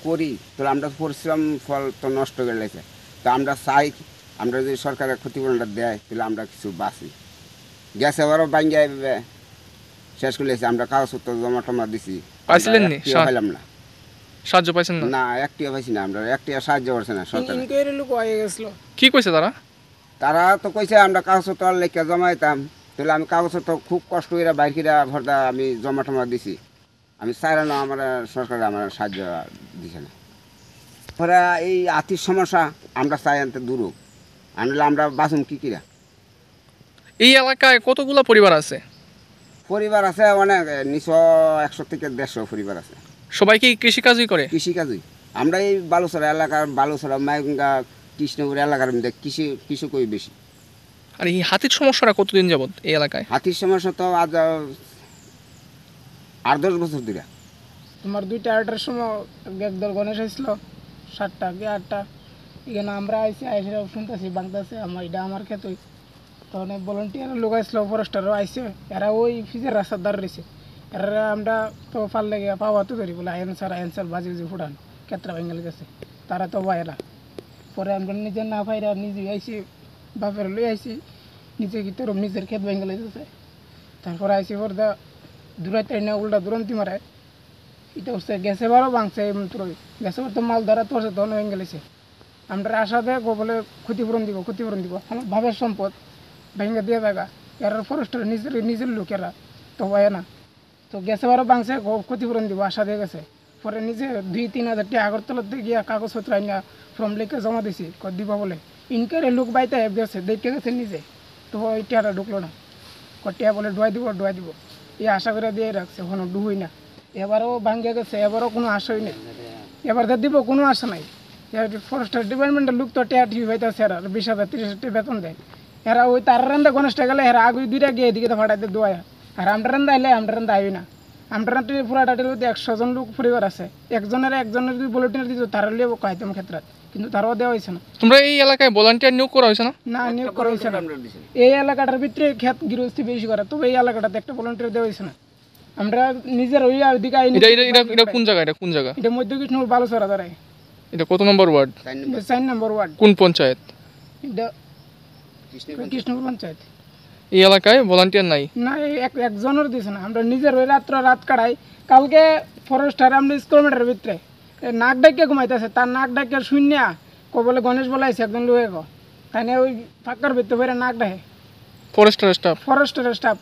করি, তাহলে আমরা পরিশ্রম ফল তো নষ্ট করে লেছে। তো আমরা চাই, আমরা যদি সরকারের ক্ষতিপূরণটা দেয়, তাহলে আমরা কিছু বাঁচি। গ্যাস এবারও ভাঙ্গিয়া এভাবে শেষ করে লেছে, আমরা কাগজপত্র জমা টমা দিছি। আমরা পাইছিলেন নি? একটিও সা-, পাইলাম না। সাহায্য পাইছেন না? না, একটিও পাইছি না, আমরা একটিও সাহায্য করছে না সরকারে। ইনকোয়ারি লোক আগে গেছিল। কি কইছে তারা? তারা তো কইছে আমরা কাগজপত্র লেখা জমা দিতাম, তাহলে আমি কাগজপত্র খুব কষ্ট করে বাইর করে ভরদা আমি জমা টমা দিছি। আমি চাইলাম না, আমার সরকার আমার সাহায্য দিছে না। ওরা এই আর্থিক সমস্যা, আমরা চাই আনতে দূর হোক, আনলে আমরা বাঁচুন কি কিরা। এই এলাকায় কতগুলা পরিবার আছে? পরিবার আছে অনেক, নিচু একশো থেকে দেড়শো পরিবার আছে। সবাই কি কৃষিকাজই করে? কৃষিকাজই। আমরা এই বালুচরা এলাকার, বালুচরা, মাইগঙ্গা, কৃষ্ণপুর এলাকার মধ্যে কৃষি, কৃষকই বেশি। আর এই হাতির সমস্যাটা কতদিন যাবত এই এলাকায়? হাতির সমস্যা তো আজ, আহ, আট দশ বছর ধরে। তোমার দুইটা আড়াইটার সময় একদল গণেশ আসছিল, সাতটা কি আটটা। এখানে আমরা আইছি, আইসে শুনতেছি, ভাঙতেছে, আমার, এটা আমার ক্ষেতই। তখন ভলেন্টিয়ার লোক আসলো, ফরেস্টারও আইসে, এরা ওই পিচের রাস্তার ধারে রয়েছে। এরা আমরা তো পারলে গিয়া পাওয়া তো ধরি বলে, "আইন স্যার, আইন স্যার", বাজি বাজি ফুটান, ক্ষেত্রে বেঙ্গল গেছে, তারা তো বাইরা। পরে আমরা নিজে না পাইরা, নিজে আইসি, বাপের লই আইসি, নিজে কি তোর নিজের ক্ষেত বেঙ্গল গেছে। তারপরে আইসি পরে দা দূরাইতে না উল্টা দুরন্তি মারে। এটা হচ্ছে গেছে বারো ভাঙছে, এমন তোর গেছে বারো তো মাল ধরা তোর তো বেঙ্গল গেছে। আমরা আশা দেয় গো বলে ক্ষতিপূরণ দিব, ক্ষতিপূরণ দিব। আমার বাপের সম্পদ ভেঙে দিয়ে জায়গা, এরা ফরেস্টের নিজের, নিজের লোকেরা তো হয় না। তো গেছে বারো ভাঙছে, গো ক্ষতিপূরণ দিব, আশা দিয়ে গেছে। পরে নিজে দুই তিন হাজার টাকা আগরতলাতে গিয়া কাগজপত্র আইনা ফর্ম লিখে জমা দিছি, ক দিবা বলে। ইনকারে লোক বাইতে গেছে, দেখে গেছে নিজে, তো ওই টাকাটা ঢুকলো না। ক টাকা বলে ডুয়াই দিব, ডুয়াই দিব, এই আশা করে দিয়ে রাখছে, কোনো ডুবই না। এবারও ভাঙ্গে গেছে, এবারও কোনো আশাই নেই। এবার তো দিব, কোনো আশা নাই। এবার ফরেস্ট ডিপার্টমেন্টের লোক তো টেয়া টিভি পাইতেছে, আর বিশ হাজার, তিরিশ হাজার টাকা বেতন দেয়। এরা ওই তার রান্দা গণেশ টাকা গেলে এরা আগে দুইটা গিয়ে এদিকে তো ফাটাইতে দোয়া। আর আমরা রান্দা আইলে আমরা রান্দা আইবি না। আমরা তো পুরা টাইটেল মধ্যে একশো জন লোক পরিবার আছে, একজনের একজনের যদি ভলেন্টিয়ার দিত, তারা লিয়ে কইতাম ক্ষেত্রে, কিন্তু তারাও দেওয়া হয়েছে না। তোমরা এই এলাকায় ভলান্টিয়ার নিয়োগ করা হয়েছে না? না, নিয়োগ করা হয়েছে না। এই এলাকাটার ভিতরে ক্ষেত গৃহস্থী বেশি করে, তবে এই এলাকাটাতে একটা ভলান্টিয়ার দেওয়া হয়েছে না। আমরা নিজের ওই ওইদিকে আইনি এটা এটা এটা এটা কোন জায়গা? এটা কোন জায়গা? এটা মধ্য কৃষ্ণপুর বালুচরা ধরে। এটা কত নম্বর ওয়ার্ড? চার নম্বর। এটা চার নম্বর ওয়ার্ড। কোন পঞ্চায়েত? এটা কৃষ্ণপুর পঞ্চায়েত। কৃষ্ণপুর পঞ্চায়েত। এই এলাকায় ভলান্টিয়ার নাই? না, এই এক একজনের দিছে না। আমরা নিজের ওই রাত্র রাত কাটাই। কালকে ফরেস্টার আমরা স্কুল মাঠের ভিতরে এ নাক ডাকিয়া ঘুমাইতেছে, তার নাক ডাকিয়া শূন্য। কো বলে গণেশ বলে আইছে একজন লোক। তাই না ওই ফাঁকার ভিতরে বেড়ে নাক ডাহে। Forester staff? Forester staff.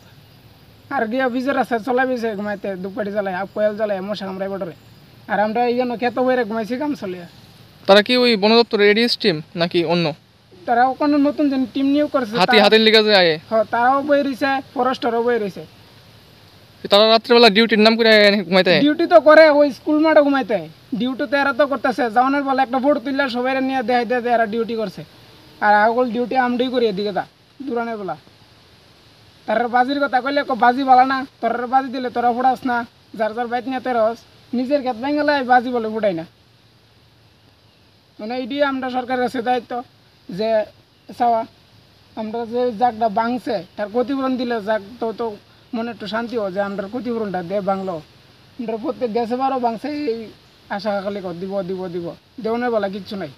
আর গিয়া বিজের রাস্তা চলাই বেছে ঘুমাইতে, ধূপকাঠি জ্বালায়, আর কোয়েল জ্বালায়, মশা কামড়ায় বটরে। আর আমরা এই জন্য খেতে বইরে ঘুমাইছি কাম চলিয়া। তারা কি ওই বন দপ্তরের এডিএস টিম নাকি অন্য? তারা ওখানে নতুন যে টিম নিয়োগ করছে, হাতি তারা হাতির লিগা যে আয়ে। হ্যাঁ, তারাও বই রইছে, ফরেস্টারও বই রইছে। তারা রাত্রেবেলা ডিউটির নাম করে ঘুমাইতে? ডিউটি তো করে ওই স্কুল মাঠে ঘুমাইতে। ডিউটি তো এরা তো করতেছে, জাওনের বলে একটা ফটো তুললে সবাই নিয়ে দেখাই দেয় যে এরা ডিউটি করছে। আর আগল ডিউটি আমরাই করি এদিকে তা দূরানের বেলা। তার বাজির কথা কইলে কো বাজি বালা না, তোর বাজি দিলে তোরা ফুটাস না, যার যার বাইত নিয়ে তেরস, নিজের খেত ভেঙে লাই বাজি বলে ফুটাই না। মানে এটি আমরা সরকারের কাছে দায়িত্ব যে চাওয়া, আমরা যে জাগটা ভাঙছে তার ক্ষতিপূরণ দিলে জাগ তো, তো মনে একটু শান্তি হয় যে আমরা ক্ষতিপূরণটা দে ভাঙলো। আমরা প্রত্যেক গেছে বারো ভাঙছে, এই আশা খালি কর দিব, দিব, দিব, দেওয়ানোর বেলা কিচ্ছু নাই।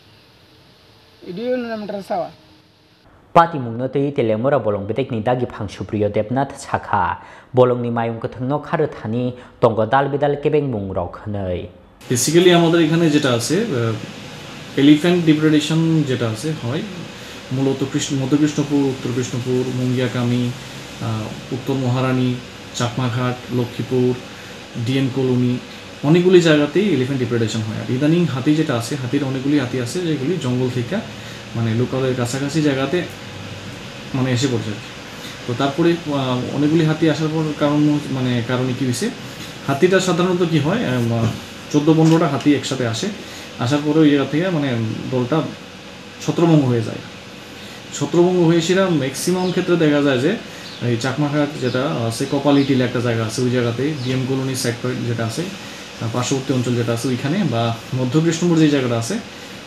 এটি আমরা চাওয়া। Patimungno twi Teliamura bolong bedekni dagi phang Supriyo Debnath sakha, bolongni mayung kwthwngno kha rwthani tongo dal bidal kebengmungrok hwnwi. Basically আমাদের এখানে যেটা আছে, এলিফ্যান্ট ডিপ্রেডেশন যেটা আছে, হয় মূলত কৃষ্ণ, মধ্য কৃষ্ণপুর, উত্তর কৃষ্ণপুর, মুঙ্গিয়াকামি, আহ, উত্তর মহারানী, চাকমাঘাট, লক্ষ্মীপুর, ডিএম কলোনি, অনেকগুলি জায়গাতেই এলিফ্যান্ট ডিপ্রেডেশন হয়। আর ইদানিং হাতি যেটা আছে, হাতির অনেকগুলি হাতি আছে যেগুলি জঙ্গল থেকে, মানে, লোকালয়ের কাছাকাছি জায়গাতে, মানে, এসে পড়ছে। তো তারপরে, আহ, অনেকগুলি হাতি আসার পর কারণ, মানে, কারণে কি হয়েছে, হাতিটা সাধারণত কি হয়, আহ, চোদ্দ পনেরোটা হাতি একসাথে আসে, আসার পরে ওই জায়গা থেকে, মানে, দলটা ছত্রভঙ্গ হয়ে যায়। ছত্রভঙ্গ হয়ে সেটা ম্যাক্সিমাম ক্ষেত্রে দেখা যায় যে এই চাকমাঘাট যেটা আছে, কপালি টিলা একটা জায়গা আছে, ওই জায়গাতে ডিএম কলোনি সেক্টর যেটা আছে, আহ, পার্শ্ববর্তী অঞ্চল যেটা আছে ওইখানে, বা মধ্য কৃষ্ণপুর যে জায়গাটা আছে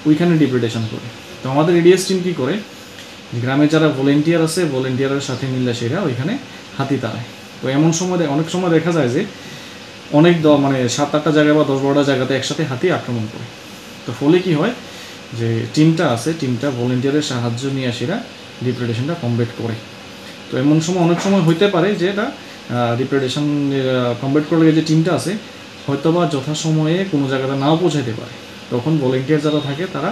ওইখানে ডিপ্রেডেশন করে। তো আমাদের এডিএস টিম কী করে, গ্রামে যারা ভলেন্টিয়ার আছে, ভলেন্টিয়ারের সাথে মিললে সেটা ওইখানে হাতি তাড়ায়। তো এমন সময় দে-, অনেক সময় দেখা যায় যে অনেক দ-, মানে সাত আটটা জায়গা বা দশ বারোটা জায়গাতে একসাথে হাতি আক্রমণ করে। তো ফলে কি হয়, যে টিমটা আছে, টিমটা ভলেন্টিয়ারের সাহায্য নিয়ে আসে এরা ডিপ্রেডেশনটা কমপ্লিট করে। তো এমন সময়, অনেক সময় হইতে পারে যে এটা, আহ, ডিপ্রেডেশন, আহ, কমপ্লিট করলে যে টিমটা আছে, হয়তো বা যথাসময়ে কোনো জায়গাতে নাও পৌঁছাইতে পারে। তখন ভলেন্টিয়ার যারা থাকে, তারা,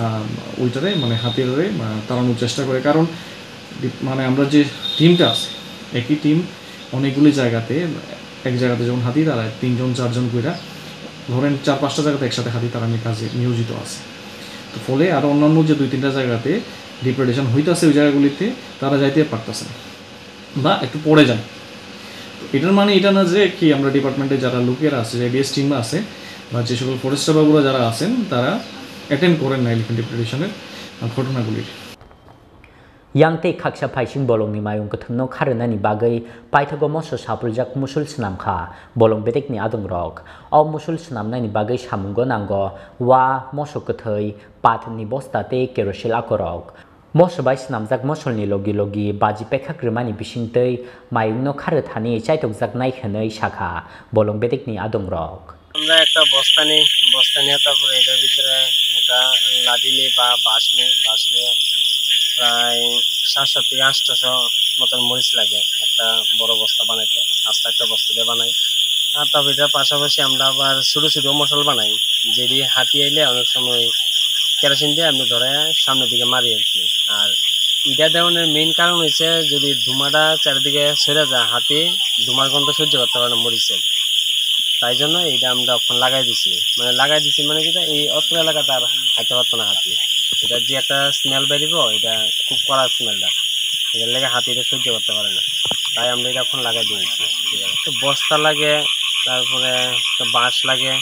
আহ, ওইটারে, মানে, হাতিরে, আহ, তাড়ানোর চেষ্টা করে। কারণ ডিপ-, মানে, আমরা যে টিমটা আছে, একই টিম অনেকগুলি জায়গাতে, এক জায়গাতে যখন হাতি তাড়ায়, তিনজন চারজন কইরা, ধরেন, চার পাঁচটা জায়গাতে একসাথে হাতি তাড়ানোর কাজে নিয়োজিত আছে। তো ফলে আরও অন্যান্য যে দুই তিনটা জায়গাতে ডিপ্রেডেশন হইতাছে, ওই জায়গাগুলিতে তারা যাইতে পারতেছে না বা একটু পড়ে যায়। তো এটার মানে এটা না যে কি আমরা ডিপার্টমেন্টে যারা লোকেরা আছে, যে এডিএস টিম আছে বা যে সকল ফরেস্টার বাবুরা যারা আছেন, তারা অ্যাটেন্ড করেন না এলিফ্যান্ট ডিপ্রেডেশনের ঘটনাগুলির। Yang tei khaksa phaising bolongni mayung kwthwngno kha rwnani bagwi paithago moso sapruijak musul swnam kha bolong bedekni adongrok. O musul swnamnani bagwi samungo nango wa, moso kwthwi, patni bosta tei kerosil akorok. Moso bai swnamjak mosolni logi logi baji pekhak rwmani bisingtwi mayungno kha rwthani chaitokjaknai hwnwi sakha bolong bedekni adongrok. আমরা একটা বস্তা নিই, বস্তা নিয়ে তারপরে এটার ভিতরে একটা লাঠি নিই বা বাঁশ নিই, বাঁশ নিয়ে প্রায় সাতশো থেকে আটশোশো মতন মরিচ লাগে একটা বড় বস্তা বানাইতে, আস্তা একটা বস্তা দিয়ে বানাই। আর তারপর এটার পাশাপাশি আমরা আবার ছোটো ছোটো মশাল বানাই, যেটি হাতি আইলে অনেক সময় কেরোসিন দিয়ে আপনি ধরে সামনের দিকে মারি আর কি। আর এটা দেওয়ানোর মেইন কারণ হচ্ছে যদি ধুমাটা চারিদিকে ছড়ে যায়, হাতি ধুমার গন্ধ সহ্য করতে পারে না মরিচের, তাই জন্য এটা আমরা এখন লাগাই দিছি। মানে লাগাই দিছি মানে কি, এই অত্র এলাকাতে আর খাইতে পারতো না হাতি। এটা যে একটা স্মেল বেরিব, এটা খুব কড়া স্মেলটা, এটার লেগে হাতি এটা সহ্য করতে পারে না, তাই আমরা এটা এখন লাগাই দিয়েছি। ঠিক আছে, তো বস্তা লাগে, তারপরে তো বাঁশ লাগে,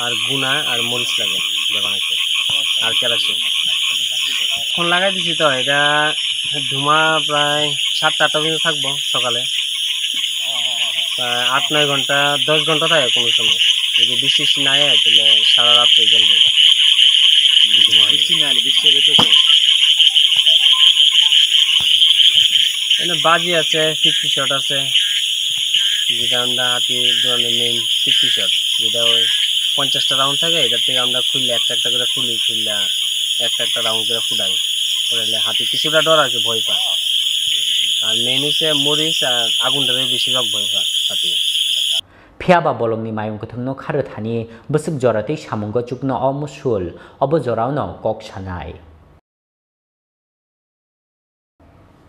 আর গুনা আর মরিচ লাগে এটা বানাইতে, আর কেরোসিন। এখন লাগাই দিছি তো, এটা ধুমা প্রায় সাতটা আটটা পর্যন্ত থাকবো সকালে। প্রায় আট নয় ঘন্টা, দশ ঘন্টা থাকে কোনো সময়। যদি বৃষ্টি বৃষ্টি না হয়, তাহলে সারা রাত হয়ে গেল এটা। বৃষ্টি না হলে, বৃষ্টি হলে তো শেষ। এখানে বাজি আছে, ফিফটি শট আছে, যেটা আমরা হাতি দৌড়ানোর মেইন ফিফটি শট, যেটা ওই পঞ্চাশটা রাউন্ড থাকে, এটার থেকে আমরা খুললে একটা একটা করে খুলি, খুললে একটা একটা রাউন্ড করে ফুটাই, ফুটাইলে হাতি কিছুটা ডর আর কি, ভয় পায়। আর মেইন হচ্ছে মরিচ আর আগুনটারে বেশিরভাগ ভয় পায় হাতি। Phiya ba bolongni mayung kwthwngno kha rwthani bwswk jora tei samungo chukno o musul, obo jorao'-no kok sanai.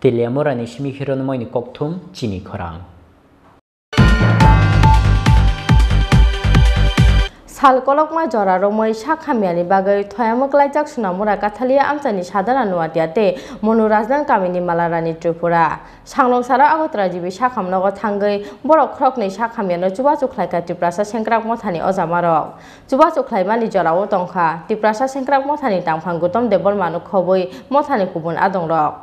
Teliamurani simi Hirono Moini kokthum chini khorang. Sal kolokma jora romwi sak hamyani bagwi thoyamwk laijak Sonamura Kathalia amchaini Sadhana Noatia tei Monu Rajdan kamini Malarani Tripura. Sanglong saro Agartala G B sakham nogo thangwi borok khoroknwi sak hamyano chubachu khlaikha Tiprasa Sengkrak Mothani ojamarok. Chubachu khlaimani jorao tongkha Tiprasa Sengkrak Mothani tangphang Gautam Debbarmano khobwi mothani kubun adongrok.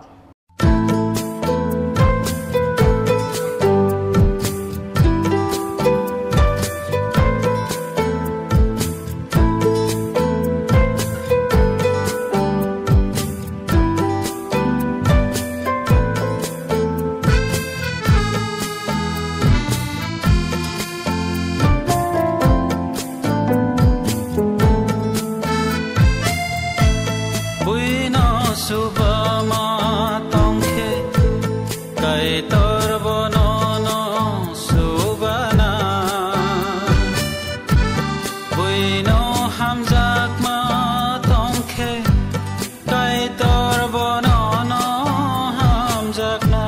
Buino subama tongkhe, Kaitor bono no subana. Buino hamjakma tongkhe, Kaitor bono no hamjakna.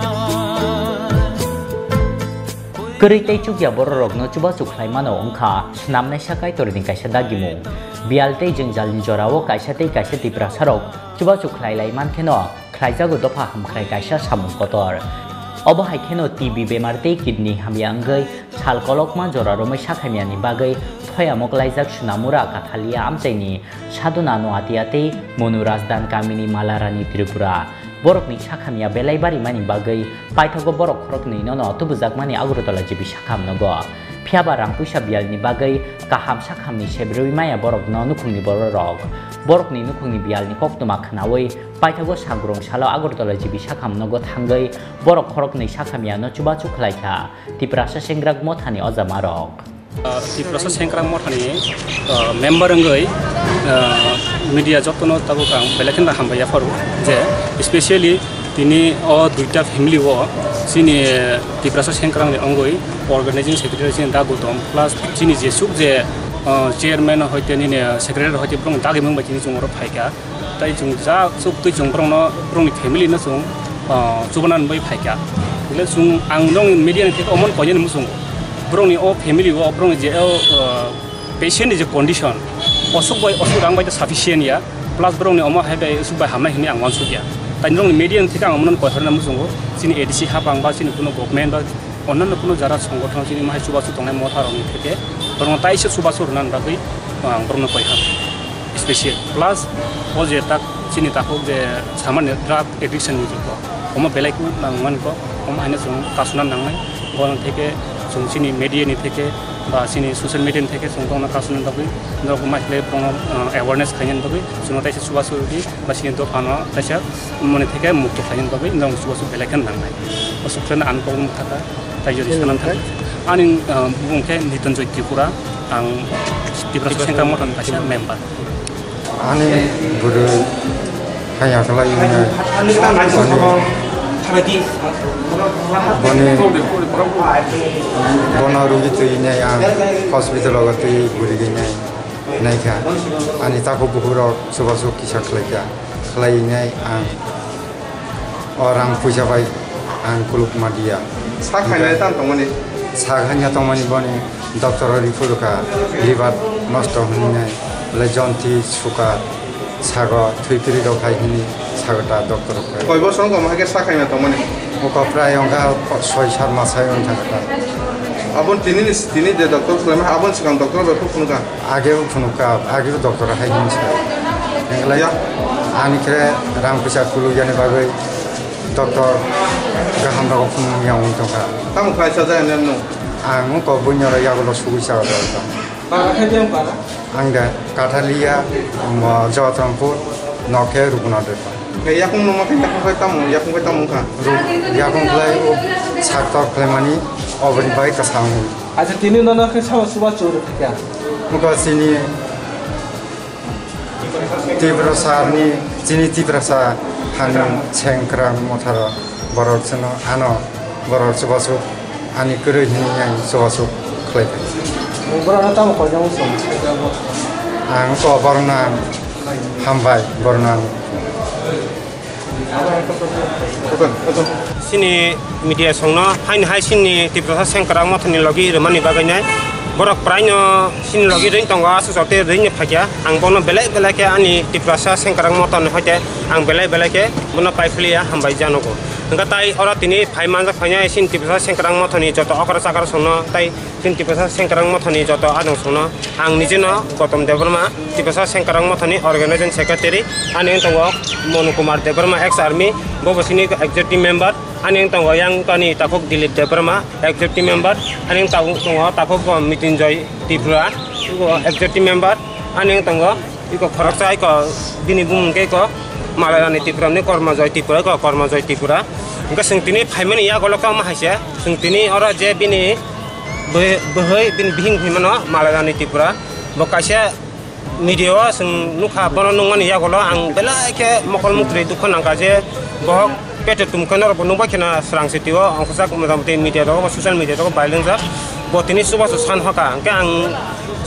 Kwrwi tei chukya bororokno chubachu khlaimano wngkha swnamnaisa Kaitorni kaisa dagimung. Biyal tei jwngjalni jorao kaisa tei kaisa Tiprasarok chubachu khlai lai mankheno khlaijago dopha hamkrai kaisa samung kotor. Obo hai kheno T B bemar tei kidney hamya wngwi sal kolokma jora romwi sakhamyani bagwi thoyamwk laijak Sonamura Kathalia amchaini Sadhana Noatia tei Monu Rajdan kamini Malarani Tripura. Borokni sakhamya belai barimani bagwi paithago borok khoroknwino no tubujakmani Agartala G B sakham nogo. Phiyaba rang puisa biyalni bagwi kaham sakhamni sebrwi maya borokno nukhungni bororok. Borokni nukhungni biyalni koktwma khnaui paithago sagrung salo Agartala G B sakham nogo thangwi borok khoroknwi sakhamyano chubachu khlaikha Tiprasa Sengkrak Mothani ojamarok. Ah, Tiprasa Sengkrak Mothani, ah, member wngwi, ah, media jotono tabuk ang belai kheno hambai yapharo je specially tini o duita family o chini Tiprasa Sengkrakni wngwi organizing secretary chini Da Gautam plus chini jesuk je, ah, chairman hoite nini secretary hoite borokni dagimung bai chini chwng oro phaikha. Tai chwng ja chuk twi chwng borokno, borokni family no chwng, ah, chubana bai phaikha. Bole chwng ang nong media ni theke omo koinani muchungo. Borokni o family o borokni je o, ah, patient ni je condition, osuk bai, osuk rang bai ta sufficient ya, plus borokni omo hai bai osuk bai hamnai hinwi ang uansuk ya. Tai norokni media ni theke ang omo koihorna muchungo, chini A D C hapang ba chini kuno government ba Onnanno kuno jara songothon chini mahai chubachu tongnai motha rokni theke borokno taisa chubachu rwna bagwi, ah, ang borokno koi kha special. Plus o je tak chini takhuk je samani drug addiction ni jikho, omo belai khe nangmani kho, omo haino chwng kasuna nangnai. Bono theke chwng chini media ni theke ba chini social media ni theke chwng bono kasuna bagwi norok mai khlai bono, ah, awareness khaina bagwi chwngno taisa chubachu rwdi. Ba chini dophano kaisa moni theke mukto khlaina bagwi norok chubachu belai khe nangnai. Aswk khe ang kok thaka, tai jodi sanan thaka. Ani, ah, bumung khe Nitonjoy Tripura, ang Tiprasa Sengkrak Mothani kaisa member. Ani bwrwi haya khlai wngnai. Boni, boni, bono rugi twi nai ang hospital o twi bwrwi nai. Naikha, ani takhuk bukhuk rok chubachu kisa khlaikha, khlai nai ang o rang puisa bai ang kuluk ma diya. Sak hai nai tam tongmani? Sak hai ya tongmani boni doctor o report kha liver nosto hwnwi nai, le jonti sugar, sago thwi piri rok hai hwnwi sago ta doctor rok. Koi bosor wng tongma hai khe sak hai ya tongmani? Oko prai wngkha soi sat mas hai wng thangkha ta. Abon tini ni, tini je doctor khlaima, abon swkang doctor bai phuk phunukha? Age bo phunukha, age bo doctor hai hwnwi sa. Englai ani khe rang puisa kuluk yani bagwi doctor kaham rogo phunuk ya wng tongkha. Tamo khlai sajak ani nwng? Ang wngkha buino yagulo sugwi chao rwkha. Para khe biyang para? Ang de Kathalia, mo Jotrongpur, nokhe Rupnath Debbarma. Yakung numa khe yakung khe tamo, yakung khe tamo wngkha? Ru-, yakung khlai o saktor khlaimani oboni bai kwchang. Acha tini nono khe sama suba churu khe kya? Wngkha chini Tiprasa ni, chini Tiprasa hani sengkrak motharo borok chwngno ano borok chubachu ani kwrwi hwnwi ang chubachu khlai kha. Borok no tamo koi jang song? Ang ko borok no ang hambai borok no ang. Chini media songno haini hai chini Tiprasa sengkrak mothani logi rwmani bagwi nai borok praino chini logi rwng tongo, aswk joto rwngno phakya. Ang bono belai belai khe ani Tiprasa sengkrak mothani hoite ang belai belai khe bono paiphiliya, hambai janogo. Hwnkhe tai oro tini phai manjak phainai chini Tiprasa sengkrak mothani joto okra chakra songno tai Chini Tiprasa Sengkarang Mothani joto adong songno ang nijeno Gautam Debbarma, Tiprasa Sengkarang Mothani Organizing Secretary, ani wng tongo Monu Kumar Debbarma, ex army, bo bo sini Executive Member, ani wng tongo yang kani takhuk Dilip Debbarma, Executive Member, ani wng tongo takhuk Mitinjoy Tripura, Executive Member, ani wng tongo iko khoroksa iko bini bumung khe iko Malarani Tripura ni Korma Joy Tripura, iko Korma Joy Tripura. Hwnkhe chwng tini phaimani yagulo khe omo hai se, chwng tini oro je bini bwhwi, bwhwi bini bihik hinwi mano Malarani Tripura. Bo kaisa media o chwng nukha, bono nukmani yagulo ang belai khe mokol muktwi dukha nangkha je bohok peto tumkhe norokbo nukbai kheno swrang city o ongkhorjak, motamoti media rogo, social media rogo viral wngjak. Bo tini chubachu san hoka, hwnkhe ang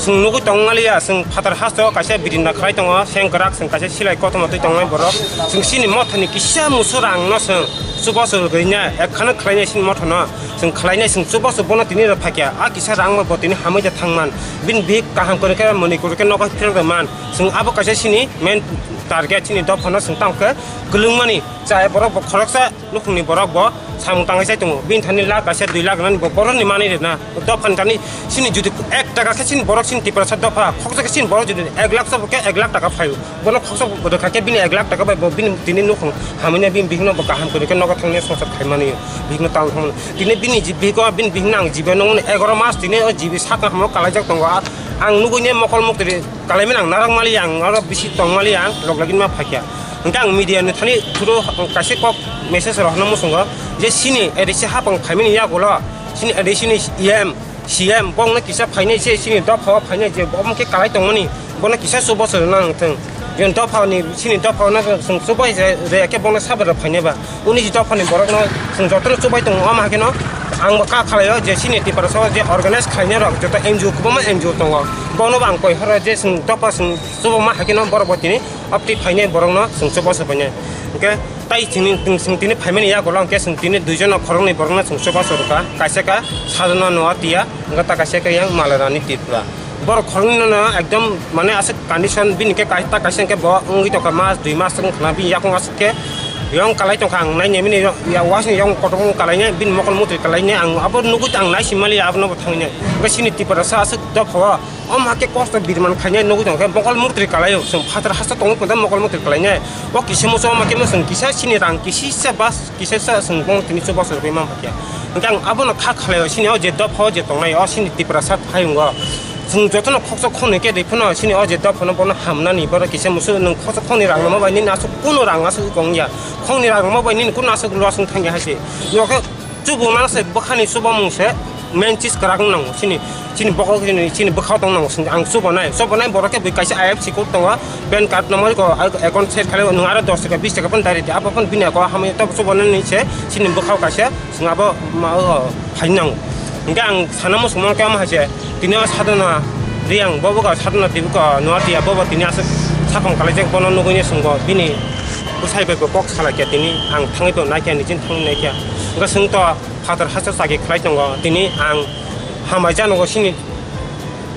chwng nugwi tongmaliya, chwng phatar hasto kaisa birinda khlai tongo, sengkrak chwng kaisa silai kotorma twi tongnai borok. Chwng chini mothani kisa musu rangno chwng chubachu rwina ekhano khlainai chini mothano. Chwng khlainai, chwng chubachu bono tini rw phaikya. A kisa rangma bo tini hamwi da thangman. Bini bihik kaham kwrwi khe Manipur khe nogo phirok rwman. Chwng abo kaisa chini main target, chini dophano chwng tamo khe kwlwngmani. Chai borok bo khoroksa nukhungni borok bo samung tangwi chai tongo. Bini thani lakh kaisa dui lakh rwnani bo borokni manwi rwna. Dophani thani chini jodi ek taka khe chini borok chini Tiprasa dopha khoksa khe chini borok jodi ek lakh chabo khe ek lakh taka phaio. Bono khoksa bo rwkha khe bini ek lakh taka bai bo bini tini nukhung hamya bini bihikno bo kaham kwrwi khe nogo thangni songsar khaimani, bihikno tang thangmani. Tini bini ji-, bihik o bini bihikno ang jibai nukmani egaroh mas tini o jibai sakno hamno kalaijak tongo. A-, ang nugwi ne mokol muktwi kalaimani ang narak mali ang oro bisi tong mali ang log lagin ma phaikya. Hwnkhe ang media ni thani through kaisa kok message rok hwnna muchungo je chini A D C hapang phaimani yagulo chini A D C ni E M, C M bongno kisa phainai se chini dophao phainai je omo khe kalai tongmani, bono kisa chubachu rwna nangthung. Chini dophani, chini dophano chwng chubai je, je khe bono sabra phainai ba. Uni je dophani borokno chwng jotono chubai tongo, omo hai kheno ang bo kha khlaio je chini Tiprasa o je organize khlainai rok joto N G O kwbangma N G O tongo. Bono bo ang koi horo je chwng dopha chwng chubama hai kheno borok bo tini opti phainai borokno chwng chubachu phainai. Hwnkhe tai chini, chwng tini phaimani yagulo hwnkhe chwng tini duijon khoroknwi borokno chwng chubachu rwkha. Kaisa kha Sadhana Noatia, hwnkhe ta kaisa kha yang Malarani Tripura. Borok khoroknwi no ekdom mane aswk condition bini khe kai-, ta kaisa hwnkhe bo wngwi tongkha mas dui mas wng khna bini yakung aswk khe yong kalai tongkha ang nai nai mani ya wasing yong kotor kalai nai bini mokol mutri kalai nai ang abo nugwi ang nai simali abono bo thangwi nai hwnkhe chini Tiprasa aswk dophao omo hakhe kosto birman khainai nugwi tongkhe mokol mutri kalai o chwng phatar hasta tongwi phatar mokol mutri kalai nai o kisa muchung omo khe chwng kisa chini rang kisisa bas Kisa sa chwng bono tini chubachu rwgwi man phaikha. Hwnkhe ang abono kha khlaio, chini o je dophao je tongnai, o chini Tiprasa hayungo. Chwng jotono khoksa khonwi khe rwi phano chini o je dophano bono hamnani, borok kisa musu nwng khoksa khonwi rang rwma bai nini aswk kunu rang aswk wngya. Khongnwi rang rwma bai nini kunu aswk loss wng thangya hai se. Nokhe chubung nang se bwkhani chubamung se. Main chis kwrak wng nango, chini, chini bokol chini, chini bwkhao tong nango, chwng ang chubanai, chubanai borok khe bui kaisa I F C code tongo, pan card number ko account set khalai nwng aro dos taka bis taka phano direct abo phano bini account hamya tabuk chubanani se chini bwkhao kaisa chwng abo ma o phaini nango. Hwnkhe ang sana muchungma khe omo hai se tini o Sadhana Reang bo bwkha Sadhana Tripura Noatia bo bo tini aswk saphang kalaijak bono nugwi chwng bo bini bwsai bai bo kok salai khe tini ang thangwi bo naikha nijin thangwi naikha hwnkhe chwng to. Phatar hasteo chakri khlai tongo. Tini ang hambai janogo chini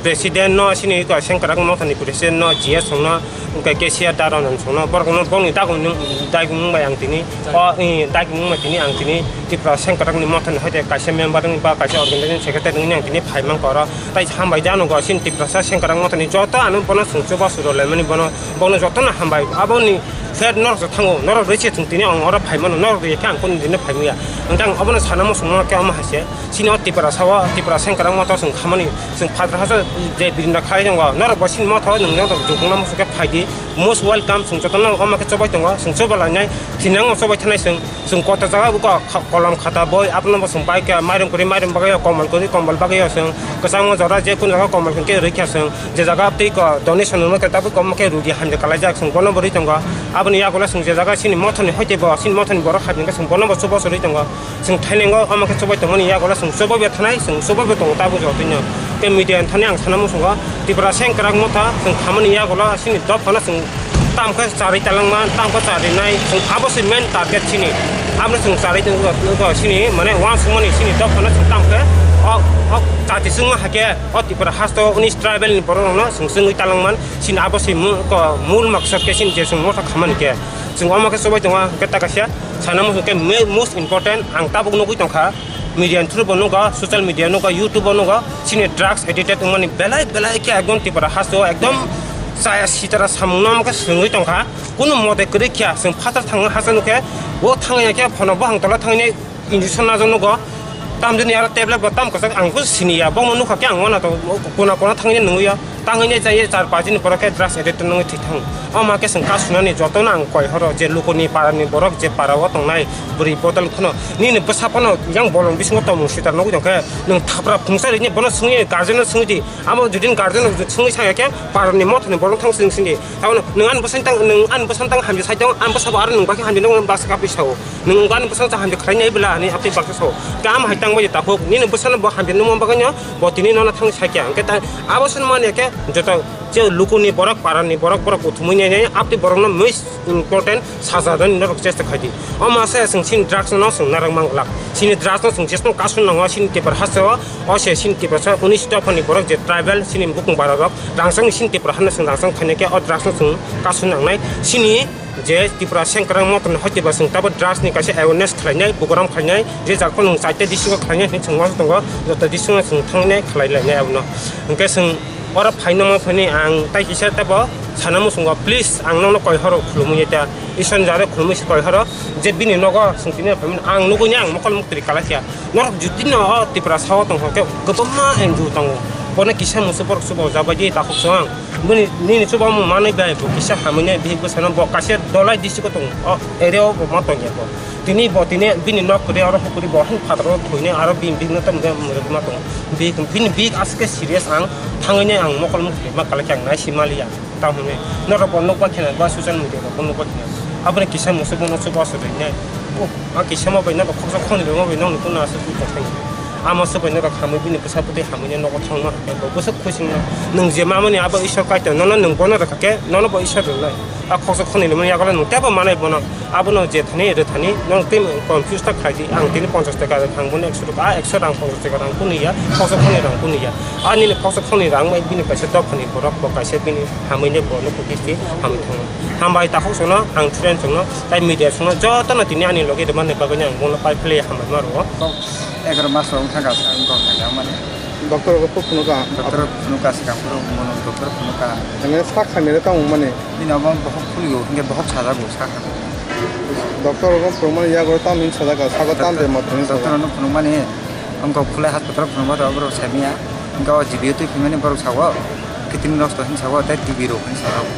president no, chini iko sengkrak mothani president no, G S songno, hwnkhe cashier daron songno, borokno bongni dagumung, dagumung bai ang tini, o, i, dagumung bai tini ang tini Tripura sengkrakni mothani hoite kaisa member wng ba kaisa organization secretary wngni ang tini phai mankha oro. Tai hambai janogo chini Tiprasa sengkrak mothani joto ano bono chwng chubachu rwlaimani bono, bono jotono hambai. Aboni Khe norok se thango, norok rwi se chwng tini ang oro phai mano, norok rwi khe ang kunu dino phai manya. Hwnkhe ang obono sana muchungma khe omo hai se, chini o Tiprasa o, Tipra sengkwrang moto chwng khamani, chwng phatra hasa je birinda khlai tongo, norok bo chini motha o nwng norok jukungna muchung khe phai di, most welcome, chwng jotono omo khe chobai tongo, chwng choba lainai, tini ang chobai thanai chwng, chwng kota jaga buko kha-, kolam khata boi, abono bo chwng bai khe mairum kwrwi mairum bagwi o, kombol kwrwi kombol bagwi o chwng, kwchangma jora je kunu jaga kombol hwnkhe rwi khe chwng, je jaga tei ko donation rwma khe tabuk omo khe rudi hamjak kalaijak, chwng bono bo rwi tongo. Aboni yagulo chwng je jaga chini mothoni hoite bo, chini mothoni borok hai hwnkhe chwng bono bo chubachu rwi tongo. Chwng thailingo omo khe chubai tongmani yagulo chwng chubai bo thanai, chwng chubai bo tongo tabuk jotino. Tei media ni thani ang sana muchungo, Tipra sengkwrak motha chwng khamani yagulo chini dophano chwng tamkhe charwi talangma, tamkhe charwi nai, chwng abo se main target chini. Aboni chwng charwi tongkha chini, mane uansukmani chini dophano chwng tamkhe o, o jati chwngma hakhe o Tipra hasto unis tribal ni borok rokno chwng chwngwi talangman. Chini abo se mu-, ko mul maksad khe chini je chwng motha khamani khe. Chwng omo khe chubai tongo, hwnkhe ta kaisa sana muchung khe me-, most important ang tabuk nugwi tongkha. Media ni through bo nugo, social media nugo, YouTube o nugo, chini drugs addicted wngmani belai belai khe ekdom Tipra hasto ekdom chaya sitara samung no omo khe swngwi tongkha. Kunu mote kwrwi khe chwng phatar thangna hasa nukhe, bo thangya khe phono bohang tola thangwi injection najak nugo. Tamjani aro tablet bo tam kwchak ang bo siniya, bono nukha khe ang wana to kona kona thangwi nungya. Tangwi ne jaiye char pach din pore khe drugs addict nungwi thwi thang. O ma khe chwng kasunani jotono ang koi horo je lukuni parani borok je para o tongnai bwrwi bodol phano nini bwsa phano yang bolong bisingo tongmung sita nugwi tongkhe nwng thapra phungsa rini bono swngwi guardian no swngwi di. Amo judin guardian no swngwi saya khe parani mothani bolong thang swng sindi. Tamo nwng ani bwsani tang, nwng ani bwsani tang hamjak sai tong, ani bwsabo aro nwng bakhe hamjak nung baksa kapri sao. Nwng ani bwsano cha hamjak khlai nai bwla hinwi apni baksa sao. Tamo hai tang bai takhuk, nini bwsano bo hamjak nungma bagwi no bo tini nono thang sakya. Hwnkhe ta abo sani manya khe joto je lukuni borok, parani borok, borok kuthumwi nai nai apni borokno most important saja rwni norok chesta khai di. Omo se chwng chini drugs no chwng narwk mang glak. Chini drugs no chwng jesno kasu nango chini Tipra hasteo, o se chini Tipra sa unis dophani borok je tribal chini bukung bara rok rangchakni chini Tipra hano chwng rangchak khainai khe o drugs no chwng kasu nangnai. Chini je Tipra sengkwrang mothani hoite ba chwng tabuk drugs ni kaisa awareness khlainai, bukuram khlainai, je jak phano nwng chaita district o khlainai hinwi chwng uansuk tongo, joto district o chwng thangnai khlai lainai abono. Hwnkhe chwng oro phaino ma phaini ang tai kisa teibo sana muchungo, please ang nono koi horo khulumwi ta, Isor ni jare khulumwi se koi horo, je bini nogo chwng tini phaimani ang nugwi ni ang mokol muktwi kalaikha. Norok jotino o Tipra sao tongkha khe kwbangma N G O tongo, bono kisa muchung borok chubajabaidi takhuk chwng. Bini, nini chubamu manwi bai bo kisa hamwi nai bihik bwsano bo kaisa Dholai district o tongo, o area o bo ma tongya bo. Tini bo tini bini nok kwrwi oro hukuri bo hin phataro thwini aro bini bihik no tamo khe mwrwk ma tongo. Bihik, bini bihik aswk khe serious ang thangwi nai ang mokol mukti ma kalai khe ang nai si maliya. Tamo hinwi norok bo nukba kheno ba social media rok bo nukba kheno. Aboni kisa muchung bono chuba aswk rwi nai. Oh, a kisa ma bai norok khoksa khoni rwma bai nokni kuna aswk twi tongthai. Amo swk bai norok hamwi bini bwsa bwtwi hamwi nai nogo thangma hai bo bwswk khuisingno. Nwng je mamani abo Isor Kaitor nono nwng bono rwkha khe nono bo Isor rwnai. A khoksa khoni rwmani yagulo nwng teibo manai bono. Abono je thani rwthani nono tei confuse ta khlai di. Ang tini ponchash taka rwkha ang bono ekso rwkha. A ekso rang ponchash taka rang kunu ya, khoksa khoni rang kunu ya. A nini khoksa khoni rang bai bini kaisa dophani borok bo kaisa bini hamwi nai bono kukis di hamwi thango. Hambai takhuk sono ang friend sono tai media sono jotono tini ani logi rwmani bagwi ang bono pai phlai hambai ma rwo. Egaroh mas rok wngkha kha, wngkha kha mani. Doctor rogo phuk phunukha. Doctor phunukha, swkang phuru mono doctor phunukha. Nangni sak hamya tamo mani? Bini obo bohok phuligo, hinkhe bohok sajago sak hamya. Doctor rogo phunukmani yago tamo hin sajago, sago tamo de moto hin sajago. Doctor no phunukmani, wngkha phulai hospital phunukma to borok saimanya. Wngkha o G B o twi phimani borok sago, kidney nosto hin sago, tei T B rok hin sajago.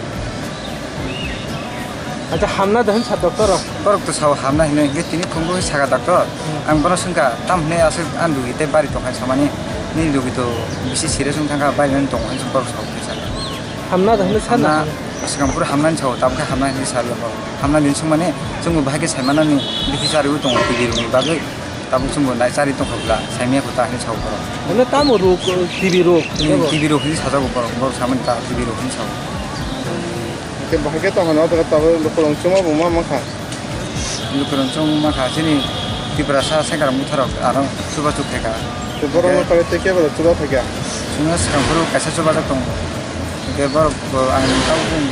Acha, hamna de hinsa doctor rok? Borok to sao hamna hinwi, hinkhe tini phunugwi saka doctor. Hmm. Ang bono swngkha, tam hinwi aswk ani lugi tei bari tongkha samani, nini lugi to bisi serious wng thangkha, bari nani tongo hinwi borok sao khe saka. Hamna de hinwi sana? Hamna, swkang phuru hamnani sao, tabukhe hamna hinwi saliya borok. Hamna hinwi swngmani, chwngbo bahai khe saimanani bithi chariwi tongo, T B rokni bagwi. Tabuk chwngbo nai chari tongkha bwla, saimanya kho ta hinwi sao borok. Ano tamo rok, T B rok? Hmm, abo? T B rok hinwi sajago borok, borok samani ta T B rok hinwi sao. Hwnkhe bahai khe tongkha no, o jaga tabuk lukurok chuma bo ma mankha. Lukurok chuma mankha, chini Tiprasa sengkrak motharok ano chubachu khaikha. Tei borok no kare tei kebo chuba phaikha. Chwngno swkang phuru kaisa chubajak tongo. Hwnkhe borok bo ang tabuk chwng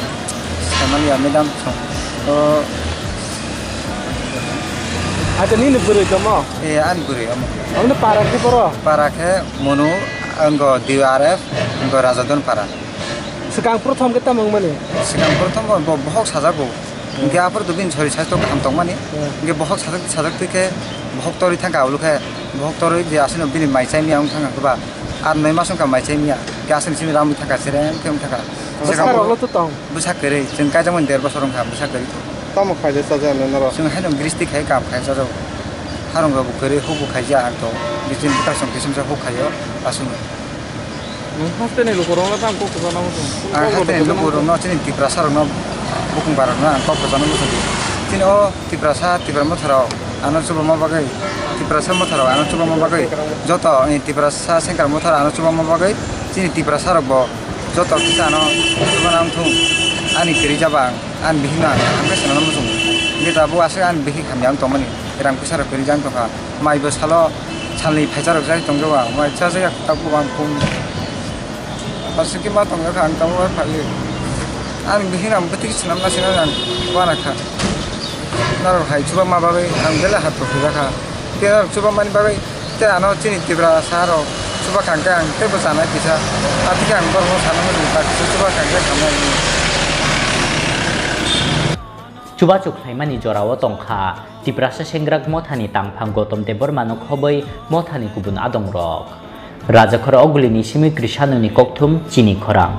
samaliya madam song. O. Acha nini bwrwi tongmo? Eh, ani bwrwi omo. Omo para khe boro? Para khe Monu, wngkha D R F, wngkha Rajadon para. Swkang prothom khe tamo wngmani? Swkang prothom bo, bo bohok sajago. Hwnkhe aphuru to bini sori saisto kaham tongmani. Hmm. Hwnkhe bohok sajak sajak twi khe bohok torwi thangkha, ulu khe bohok torwi je aswkno bini mai chai miya wng thangkha ba ar noi mas wngkha mai chai miya. Hwnkhe aswkno simi ramwi thangkha, sereng khe wng thangkha. Bwsarokno to tong. Bwsa kwrwi, chwng kaijakmani der bosor wngkha bwsa kwrwi. Tamo khaijak chajaknai norok? Chwng haino gristi khai kam khai chajago. Harung rokbo kwrwi, hukbo khaijak ang to. Bichini bwkha song kisamsa huk khaio aswkno. Nwng hasteni lukurokno tamo kok kwchangno muchung? Ang hasteni lukurokno, chini Tiprasarokno, bukung barokno ang kok kwchangno muchung di. Chini o Tiprasa, Tipra motharok ano chubama bagwi, Tiprasa motharok ano chubama bagwi, joto, eh, Tiprasa sengkar mothar ano chubama bagwi, chini Tiprasarokbo joto kisa ano chubana wngthung. Ani kwrwi jaba ang, ani bihikno ang, ang khe sanano muchung. Hwnkhe tabuk aswk ani bihik hamya wng tongmani, rang puisa rok kwrwi jang tongkha. Maibo salo salni phaisa rok jai tongjago ang, mai chajakya tabuk ang kum. Aswk khe ma tongjakha ang tabuk phaiwi. Ani bihik ang bwtwi swnamna swnamna ang uanakha. Norok hai chubama bagwi ang belai hapro khujakha. Tei norok chubamani bagwi tei ano chini Tiprasa rok chubakha hwnkhe ang teibo chanai kisa. Athikhe ang borokno sana muchung ta kisa chubakha hwnkhe hamya hwnwi. Chubachu khlaimani jorao tongkha Tiprasa Sengrak Mothani tangphang Gotom Debbarmano khobwi mothani kubun adongrok. Rajakhor Ogulini simi Krishanoni kokthum chini khorang.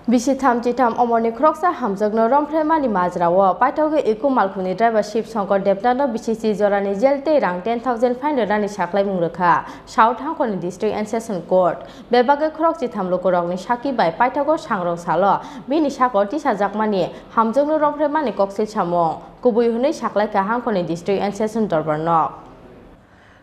Bisi tham chitham omorni khoroksa hamjakno romphre mani majrao paithogwi Iko malkhungni driver Shiv Shankar Debnathno bisi chi jorani jail tei rang ten thousand fine rwnani saklaimung rwkha South Hangkhorni District and Session Court. Bebagwi khorok chitham lukurokni sakhi bai paithago sangrong salo bini sakao tisajakmani hamjakno romphre mani koksil samung kubui hwnwi saklaikha Hangkhorni District and Session Dorbar nok.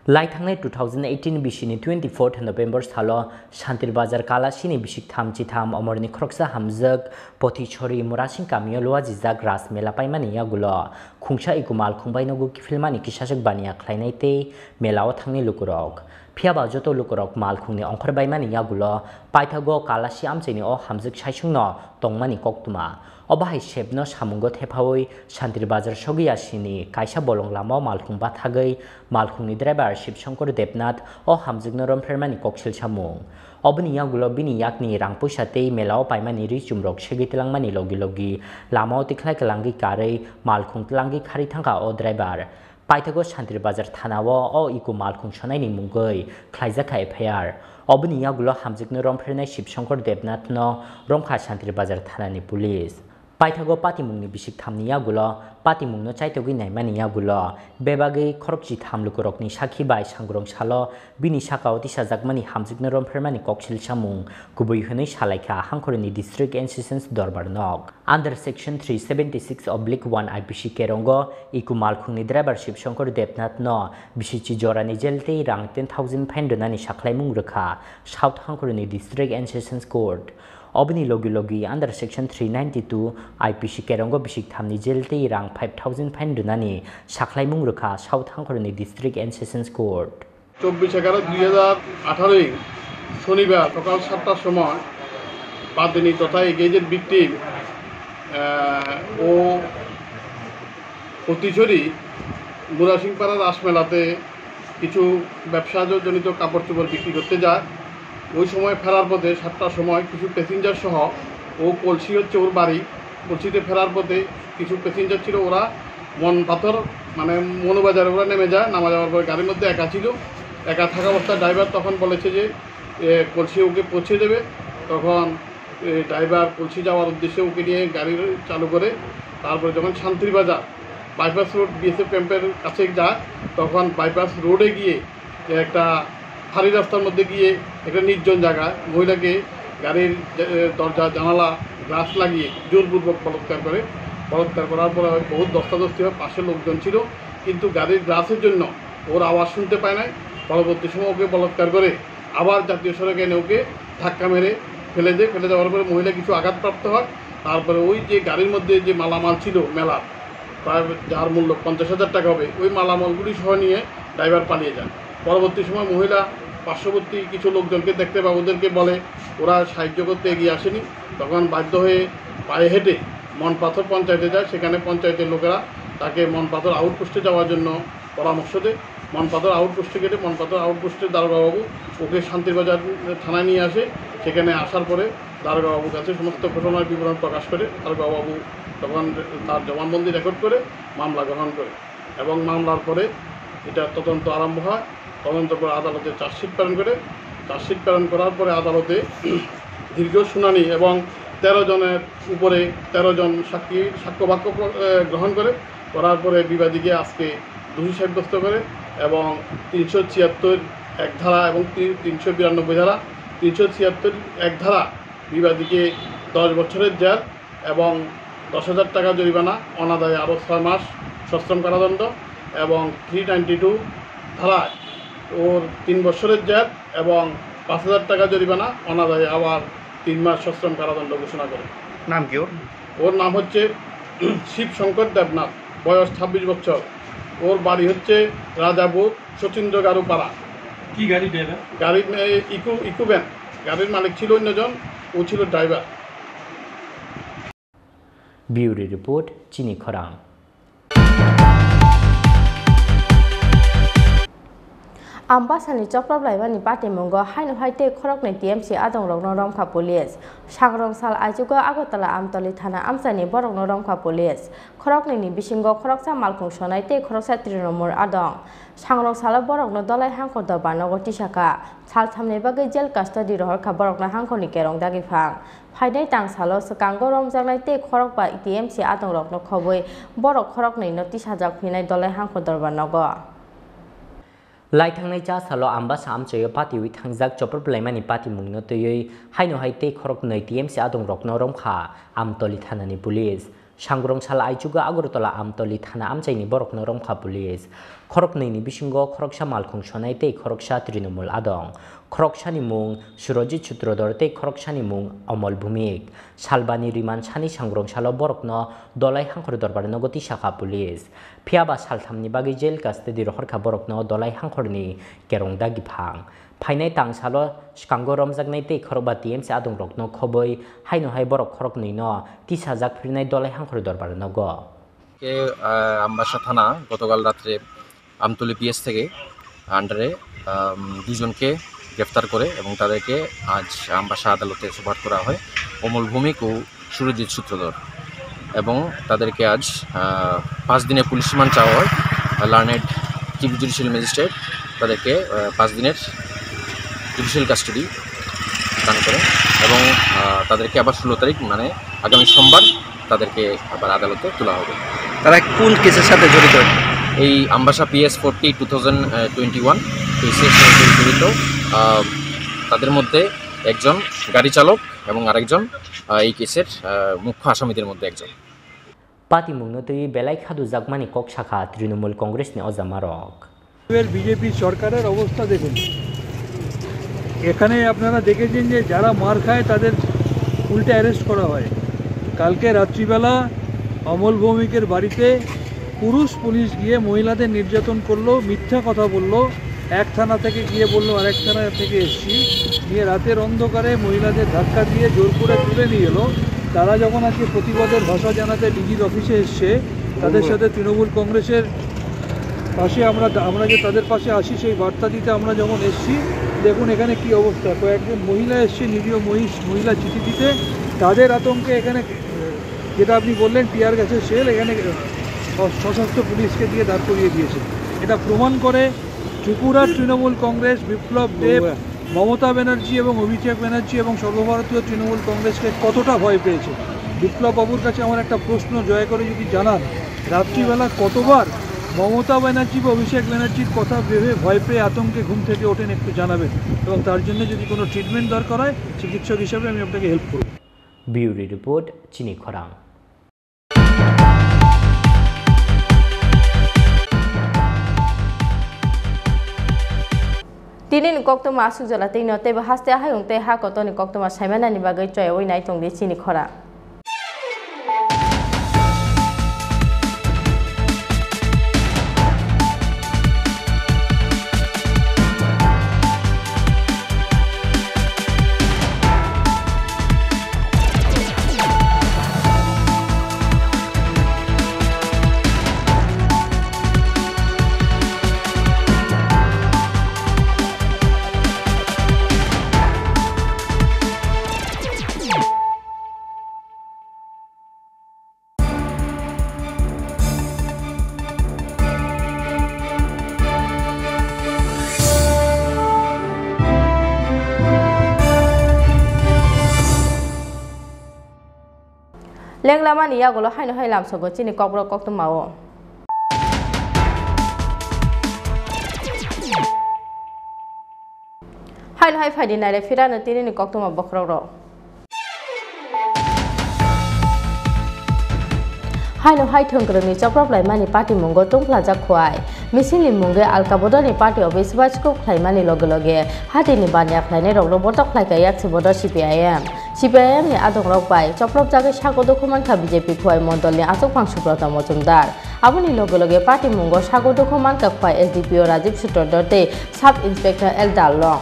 Lai thangnai two thousand eighteen bisini twenty-fourth November salo Shantir Bazar Kalasini bisik tham chitham omorni khoroksa hamjak Potichori Murasing kamio luajijak Ras Mela paimani yagulo khungsa Iko malkhung bai nogo kiphilmani kisaswk baniya khlainai tei melao thangnai lukurok. Phiyaba joto lukurok malkhungni ongkhor baimani yagulo paithago Kalasi amchaini o hamjak saisungno tongmani koktwma. Obo hai sepno samungo thephawi Shantir Bazar sogwi yasini kaisa bolong lamao malkhung bathagwi malkhungni driver Shiv Shankar Debnath o hamjakno romphre mani koksil samung. Oboni yagulo bini yakni rang puisa tei melao paimani ri chumrok segwi twlangmani logi logi lamao tikhlai kwlangwi karwi malkhung twlangwi kharwi thangkha o driver. Paithago Shantir Bazar thanao o Iko malkhung sonaini mungwi khlaijakha F I R. Oboni yagulo hamjakno romphrenai Shiv Shankar Debnathno romkha Shantir Bazar thanani police. Paithago patimungni bisik thamni yagulo patimungno chaitogwi naimani yagulo bebagwi khorokchi tham lukurokni sakhi bai sangrong salo bini sakao tisajakmani hamjakno romphrenmani koksil samung kubui hwnwi salaikha Hangkhorni District and Sessions Dorbar nok. Under Section three seventy-six oblique one I P C kerongo Iko malkhungni driver Shiv Shankar Debnathno bisichi jorani jail tei rang ten thousand fine rwnani saklaimung rwkha South Hangkhorni District and Sessions Court. Oboni logi logi under Section three ninety-two I P C kerongo bisik thamni jail tei rang five thousand fine rwnani saklaimung rwkha South Hangkhorni District and Sessions Court. Chobbish egaroh dui hajar atharo Sonibar sokal sattar somoy Badini totha aged victim, eh, o Potichori Murasingpara Rasmelate কিছু ব্যবসাজনিত কাপড় চোপড় বিক্রি করতে যায়। ওই সময় ফেরার পথে সাতটার সময় কিছু প্যাসেঞ্জার সহ ও কলসি হচ্ছে ওর বাড়ি, কলসিতে ফেরার পথে কিছু প্যাসেঞ্জার ছিল, ওরা মন পাথর মানে মনুবাজারে ওরা নেমে যায়। নামা যাওয়ার পরে গাড়ির মধ্যে একা ছিল, একা থাকা অবস্থায় ড্রাইভার তখন বলেছে যে এ, কলসি ওকে পৌঁছে দেবে। তখন এ, ড্রাইভার কলসি যাওয়ার উদ্দেশ্যে ওকে নিয়ে গাড়ি চালু করে। তারপরে যখন শান্তির বাজার বাইপাস রোড বিএসএফ ক্যাম্পের কাছে যায়, তখন বাইপাস রোডে গিয়ে একটা ফাঁড়ি রাস্তার মধ্যে গিয়ে একটা নির্জন জায়গায় মহিলাকে গাড়ির যে, এ, দরজা জানালা গ্লাস লাগিয়ে জোরপূর্বক বলাৎকার করে। বলাৎকার করার পরে বহুত ধস্তাধস্তি হয়, পাশে লোকজন ছিল, কিন্তু গাড়ির গ্লাসের জন্য ওর আওয়াজ শুনতে পায় নাই। পরবর্তী সময় ওকে বলাৎকার করে আবার জাতীয় সড়কে এনে ওকে ধাক্কা মেরে ফেলে দেয়। ফেলে দেওয়ার পরে মহিলা কিছু আঘাতপ্রাপ্ত হয়। তারপরে ওই যে গাড়ির মধ্যে যে মালামাল ছিল মেলার, প্রায় যার মূল্য পঞ্চাশ হাজার টাকা হবে, ওই মালামালগুলি সহ নিয়ে ড্রাইভার পালিয়ে যান। পরবর্তী সময় মহিলা পার্শ্ববর্তী কিছু লোকজনকে দেখতে পায়, ওদেরকে বলে, ওরা সাহায্য করতে এগিয়ে আসেনি। তখন বাধ্য হয়ে পায়ে হেঁটে মনপাথর পঞ্চায়েতে যায়। সেখানে পঞ্চায়েতের লোকেরা তাকে মনপাথর আউটপোস্টে যাওয়ার জন্য পরামর্শ দেয়। মনপাথর আউটপোস্টে গেলে মনপাথর আউটপোস্টের দারোগাবাবু ওকে শান্তিরবাজার থানায় নিয়ে আসে। সেখানে আসার পরে দারোগাবাবুর কাছে সমস্ত ঘটনার বিবরণ প্রকাশ করে। দারোগাবাবু তখন তার জবানবন্দি রেকর্ড করে মামলা গ্রহণ করে এবং মামলার পরে এটা তদন্ত আরম্ভ হয়। তদন্ত করে আদালতে চার্জশিট প্রেরণ করে। চার্জশিট প্রেরণ করার পরে আদালতে দীর্ঘ শুনানি এবং তেরো জনের উপরে তেরো জন সাক্ষী সাক্ষ্য বাক্য প্র-, এ, গ্রহণ করে। করার পরে বিবাদীকে আজকে দোষী সাব্যস্ত করে এবং তিনশো ছিয়াত্তর এক ধারা এবং তি-, তিনশো বিরানব্বই ধারা, তিনশো ছিয়াত্তর এক ধারা বিবাদীকে দশ বছরের জেল এবং দশ হাজার টাকা জরিমানা, অনাদায়ে আরও ছয় মাস সশ্রম কারাদণ্ড এবং থ্রি নাইনটি টু ধারায় ওর তিন বছরের জেল এবং পাঁচ হাজার টাকা জরিমানা, অনাদায়ে আবার তিন মাস সশ্রম কারাদণ্ড ঘোষণা করে। নাম কি ওর? ওর নাম হচ্ছে শিবশঙ্কর দেবনাথ, বয়স ছাব্বিশ বছর। ওর বাড়ি হচ্ছে রাজাপুর শচীন্দ্র গারু পাড়া। কি গাড়ি ড্রাইভার? গাড়ির মে-, ইকো, ইকো ভ্যান। গাড়ির মালিক ছিল অন্যজন, ও ছিল driver. Bureau report, Chini Khorang. Ambasani choprop laimani patimungo haino hai tei khoroknwi T M C adongrokno romkha police. Sangrong sal aichugo Agartala Amtoli thana amchaini borokno romkha police. Khoroknwini bisingo khoroksa malkhung sonai tei khoroksa Trinamool adong. Sangrong salo borokno Dolai Hangkhor Dorbar nogo tisakha. Salthamni bagwi jail custody rohorkha borokno hangkhorni kerong dagiphang. Phainai tang salo swkango romjaknai tei khorokba T M C adongrokno khobwi borok khoroknwino tisajak phinai Dolai Hangkhor Dorbar nogo. Laithangnai cha salo Ambasa amchaio patiwi thangjak choprop laimani patimungno twiwi haino hai tei khoroknwi T M C adongrokno romkha Amtoli thanani police. Sangrong sal aichugo Agartala Amtoli thana amchaini borokno romkha police. Khoroknwini bisingo khoroksa malkhung sonai tei khoroksa Trinamool adong. Khoroksani mung Surojit Sutrodhar tei khoroksani mung Omol Bhumik. Salbani rimansani sangrong salo borokno Dolai Hangkhor Dorbar nogo tisakha police. Phiyaba salthamni bagwi jail custody rohorkha borokno Dolai Hangkhorni kerong dagiphang. Phainai tang salo swkango romjaknai tei khorokba T M C adongrokno khobwi haino hai borok khoroknwino tisajak phirinai Dolai Hangkhor Dorbar nogo. Ke, ah, Ambasa থানা গতকাল রাত্রে আমতলী পিএস থেকে আন্ডারে, আম, দুজনকে গ্রেফতার করে এবং তাদেরকে আজ আমবাসা আদালতে সোপর্দ করা হয়, অমল ভৌমিক ও সুরজিৎ সূত্রধর। এবং তাদেরকে আজ, আহ, পাঁচ দিনের পুলিশ রিমান্ড চাওয়া হয়। লার্নেড চিফ জুডিশিয়াল ম্যাজিস্ট্রেট তাদেরকে, আহ, পাঁচ দিনের জুডিশিয়াল কাস্টডি দান করেন এবং, আহ, তাদেরকে আবার ষোলো তারিখ, মানে আগামী সোমবার, তাদেরকে আবার আদালতে তোলা হবে। তারা কোন কেসের সাথে জড়িত? এই Ambassa PS forty two thousand twenty one কেসের সাথে জড়িত, আহ, তাদের মধ্যে একজন গাড়ি চালক এবং আরেকজন, আহ, এই কেসের, আহ, মুখ্য আসামিদের মধ্যে একজন। Patimungno twiwi belai khadujakmani kok sakha Trinamool Congressni o jamarok. এবার বিজেপি সরকারের অবস্থা দেখুন, এখানে আপনারা দেখেছেন যে যারা মার খায় তাদের উল্টে অ্যারেস্ট করা হয়। কালকে রাত্রিবেলা অমল ভৌমিকের বাড়িতে পুরুষ পুলিশ গিয়ে মহিলাদের নির্যাতন করলো, মিথ্যা কথা বললো, এক থানা থেকে গিয়ে বললো আরেক থানা থেকে এসছি, নিয়ে রাতের অন্ধকারে মহিলাদের ধাক্কা দিয়ে জোর করে তুলে নিয়ে এলো। তারা যখন আজকে প্রতিবাদের ভাষা জানাতে ডিজির অফিসে এসছে, তাদের সাথে তৃণমূল কংগ্রেসের পাশে আমরা, আমরা যে তাদের পাশে আছি সেই বার্তা দিতে আমরা যখন এসছি, দেখুন এখানে কি অবস্থা। কয়েকজন মহিলা এসছে, নিরীহ মহিষ-, মহিলা চিঠি দিতে, তাদের আতঙ্কে এখানে, আহ, যেটা আপনি বললেন টিয়ার গ্যাসের শেল, এখানে, আহ, সশস্ত্র পুলিশকে দিয়ে দাঁড় করিয়ে দিয়েছে। এটা প্রমাণ করে ত্রিপুরার তৃণমূল কংগ্রেস, বিপ্লব দেব, মমতা ব্যানার্জি এবং অভিষেক ব্যানার্জি এবং সর্বভারতীয় তৃণমূল কংগ্রেসকে কতটা ভয় পেয়েছে। বিপ্লব বাবুর কাছে আমার একটা প্রশ্ন, দয়া করে যদি জানান, রাত্রিবেলা কতবার মমতা ব্যানার্জি বা অভিষেক ব্যানার্জির কথা ভেবে ভয় পেয়ে আতঙ্কে ঘুম থেকে ওঠেন, একটু জানাবেন, এবং তার জন্য যদি কোনো ট্রিটমেন্ট দরকার হয়, চিকিৎসক হিসাবে আমি আপনাকে হেল্প করব। Bureau report, Chini Khorang. Tini ni koktwma aswk jora twi no teibo haste ahayung tei ha kotor ni koktwma saimanani bagwi choyawi nai tongdi Chini Khorang. Lenglamani yagulo haino hai lamsogo chini kokborok koktwma o. Haino hai phaidi naile phirano tinini koktwma bokhorok rok. Haino hai thwngkwrwngni choprop laimani patimungo tungphlajak khuai. Misilni mungwi Alka Bodoni party office uaisukhup khlaimani loge loge hatini baniya khlainairokno botok khlaikha Yaksi Bodo C P I M. C P I M ni adongrok bai chopropjagwi sago dukhu mankha B J P Khowai Mondolni achukphang Subrata Mojumdar. Aboni loge loge patimungo sago dukhu mankha Khowai S D P O Rajiv Sutradhar tei Sub Inspector L Darlong.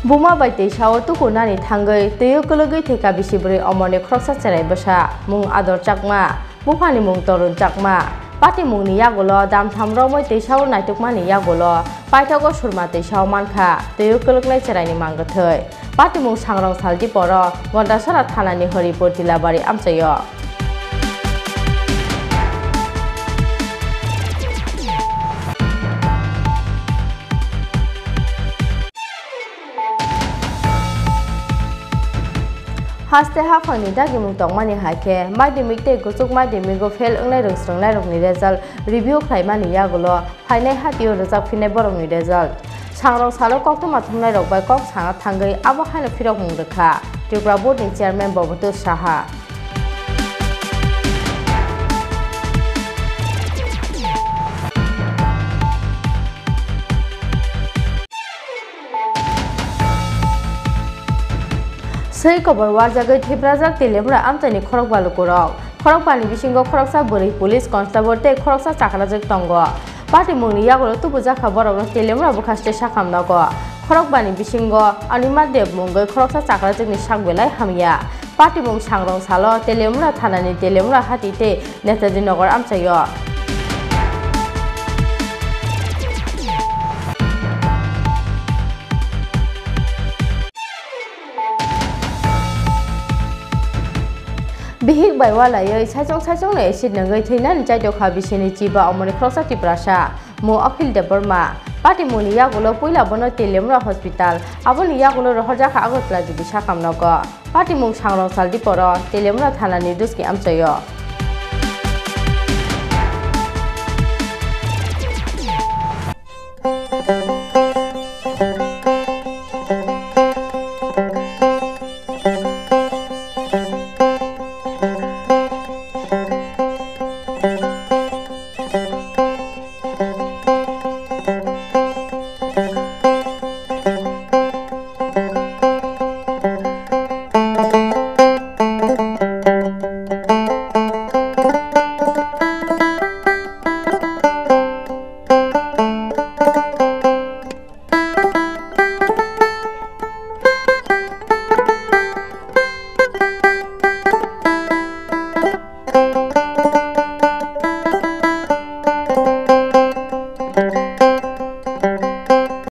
Buma bai twisao tukunani thangwi twiwi kwlwgwi thwikha bisi bwrwi Omorni khoroksa cherai bwsa, mung Ador Chakma, buphani mung Torun Chakma. Patimungni yagulo damtham romwi twisao naitukmani yagulo paithago surma twisao mankha twiwi kwlwknai cheraini mangkwthwi. Patimung Sangrong Saldiporo Gondasora thanani Horipur Dilabari amchaio. Haste haphangni dagimung tongmani hai khe madhyamik tei kuchuk madhyamigo fail wngnai rwngsrwngnairokni result review khlaimani yagulo phainai hatio rwchaphinai borokni result. Sangrong salo koktwma thumnairok bai kok sana thangwi abo haino phirokmung rwkha Tripura Board ni Chairman Bobodus Saha. Swi kobor warjagwi thiprajak Teliamura amchaini khorokba lukurok. Khorokbani bisingo khoroksa bwrwi police constable tei khoroksa chakrajwk tongo. Patimungni yagulo tubujakha borokno Teliamura bwkhaste sakham nogo. Khorokbani bisingo Anima Deb mungwi khoroksa chakrajwkni sak belai hamya. Patimung Sangrong salo Teliamura thanani Teliamura hati tei Netaji Nagar amchaio. Bihik bai walaiwi saichung saichungno acid nungwi thwinani chaitokha bisini chiba Omorni khoroksa Tiprasa, mung Akhil Debbarma. Patimungni yagulo puila bono Teliamura Hospital, aboni yagulo rohorjakha Agartala G B sakham nogo. Patimung Sangrong Saldiporo, Teliamura thanani Duski amchaio.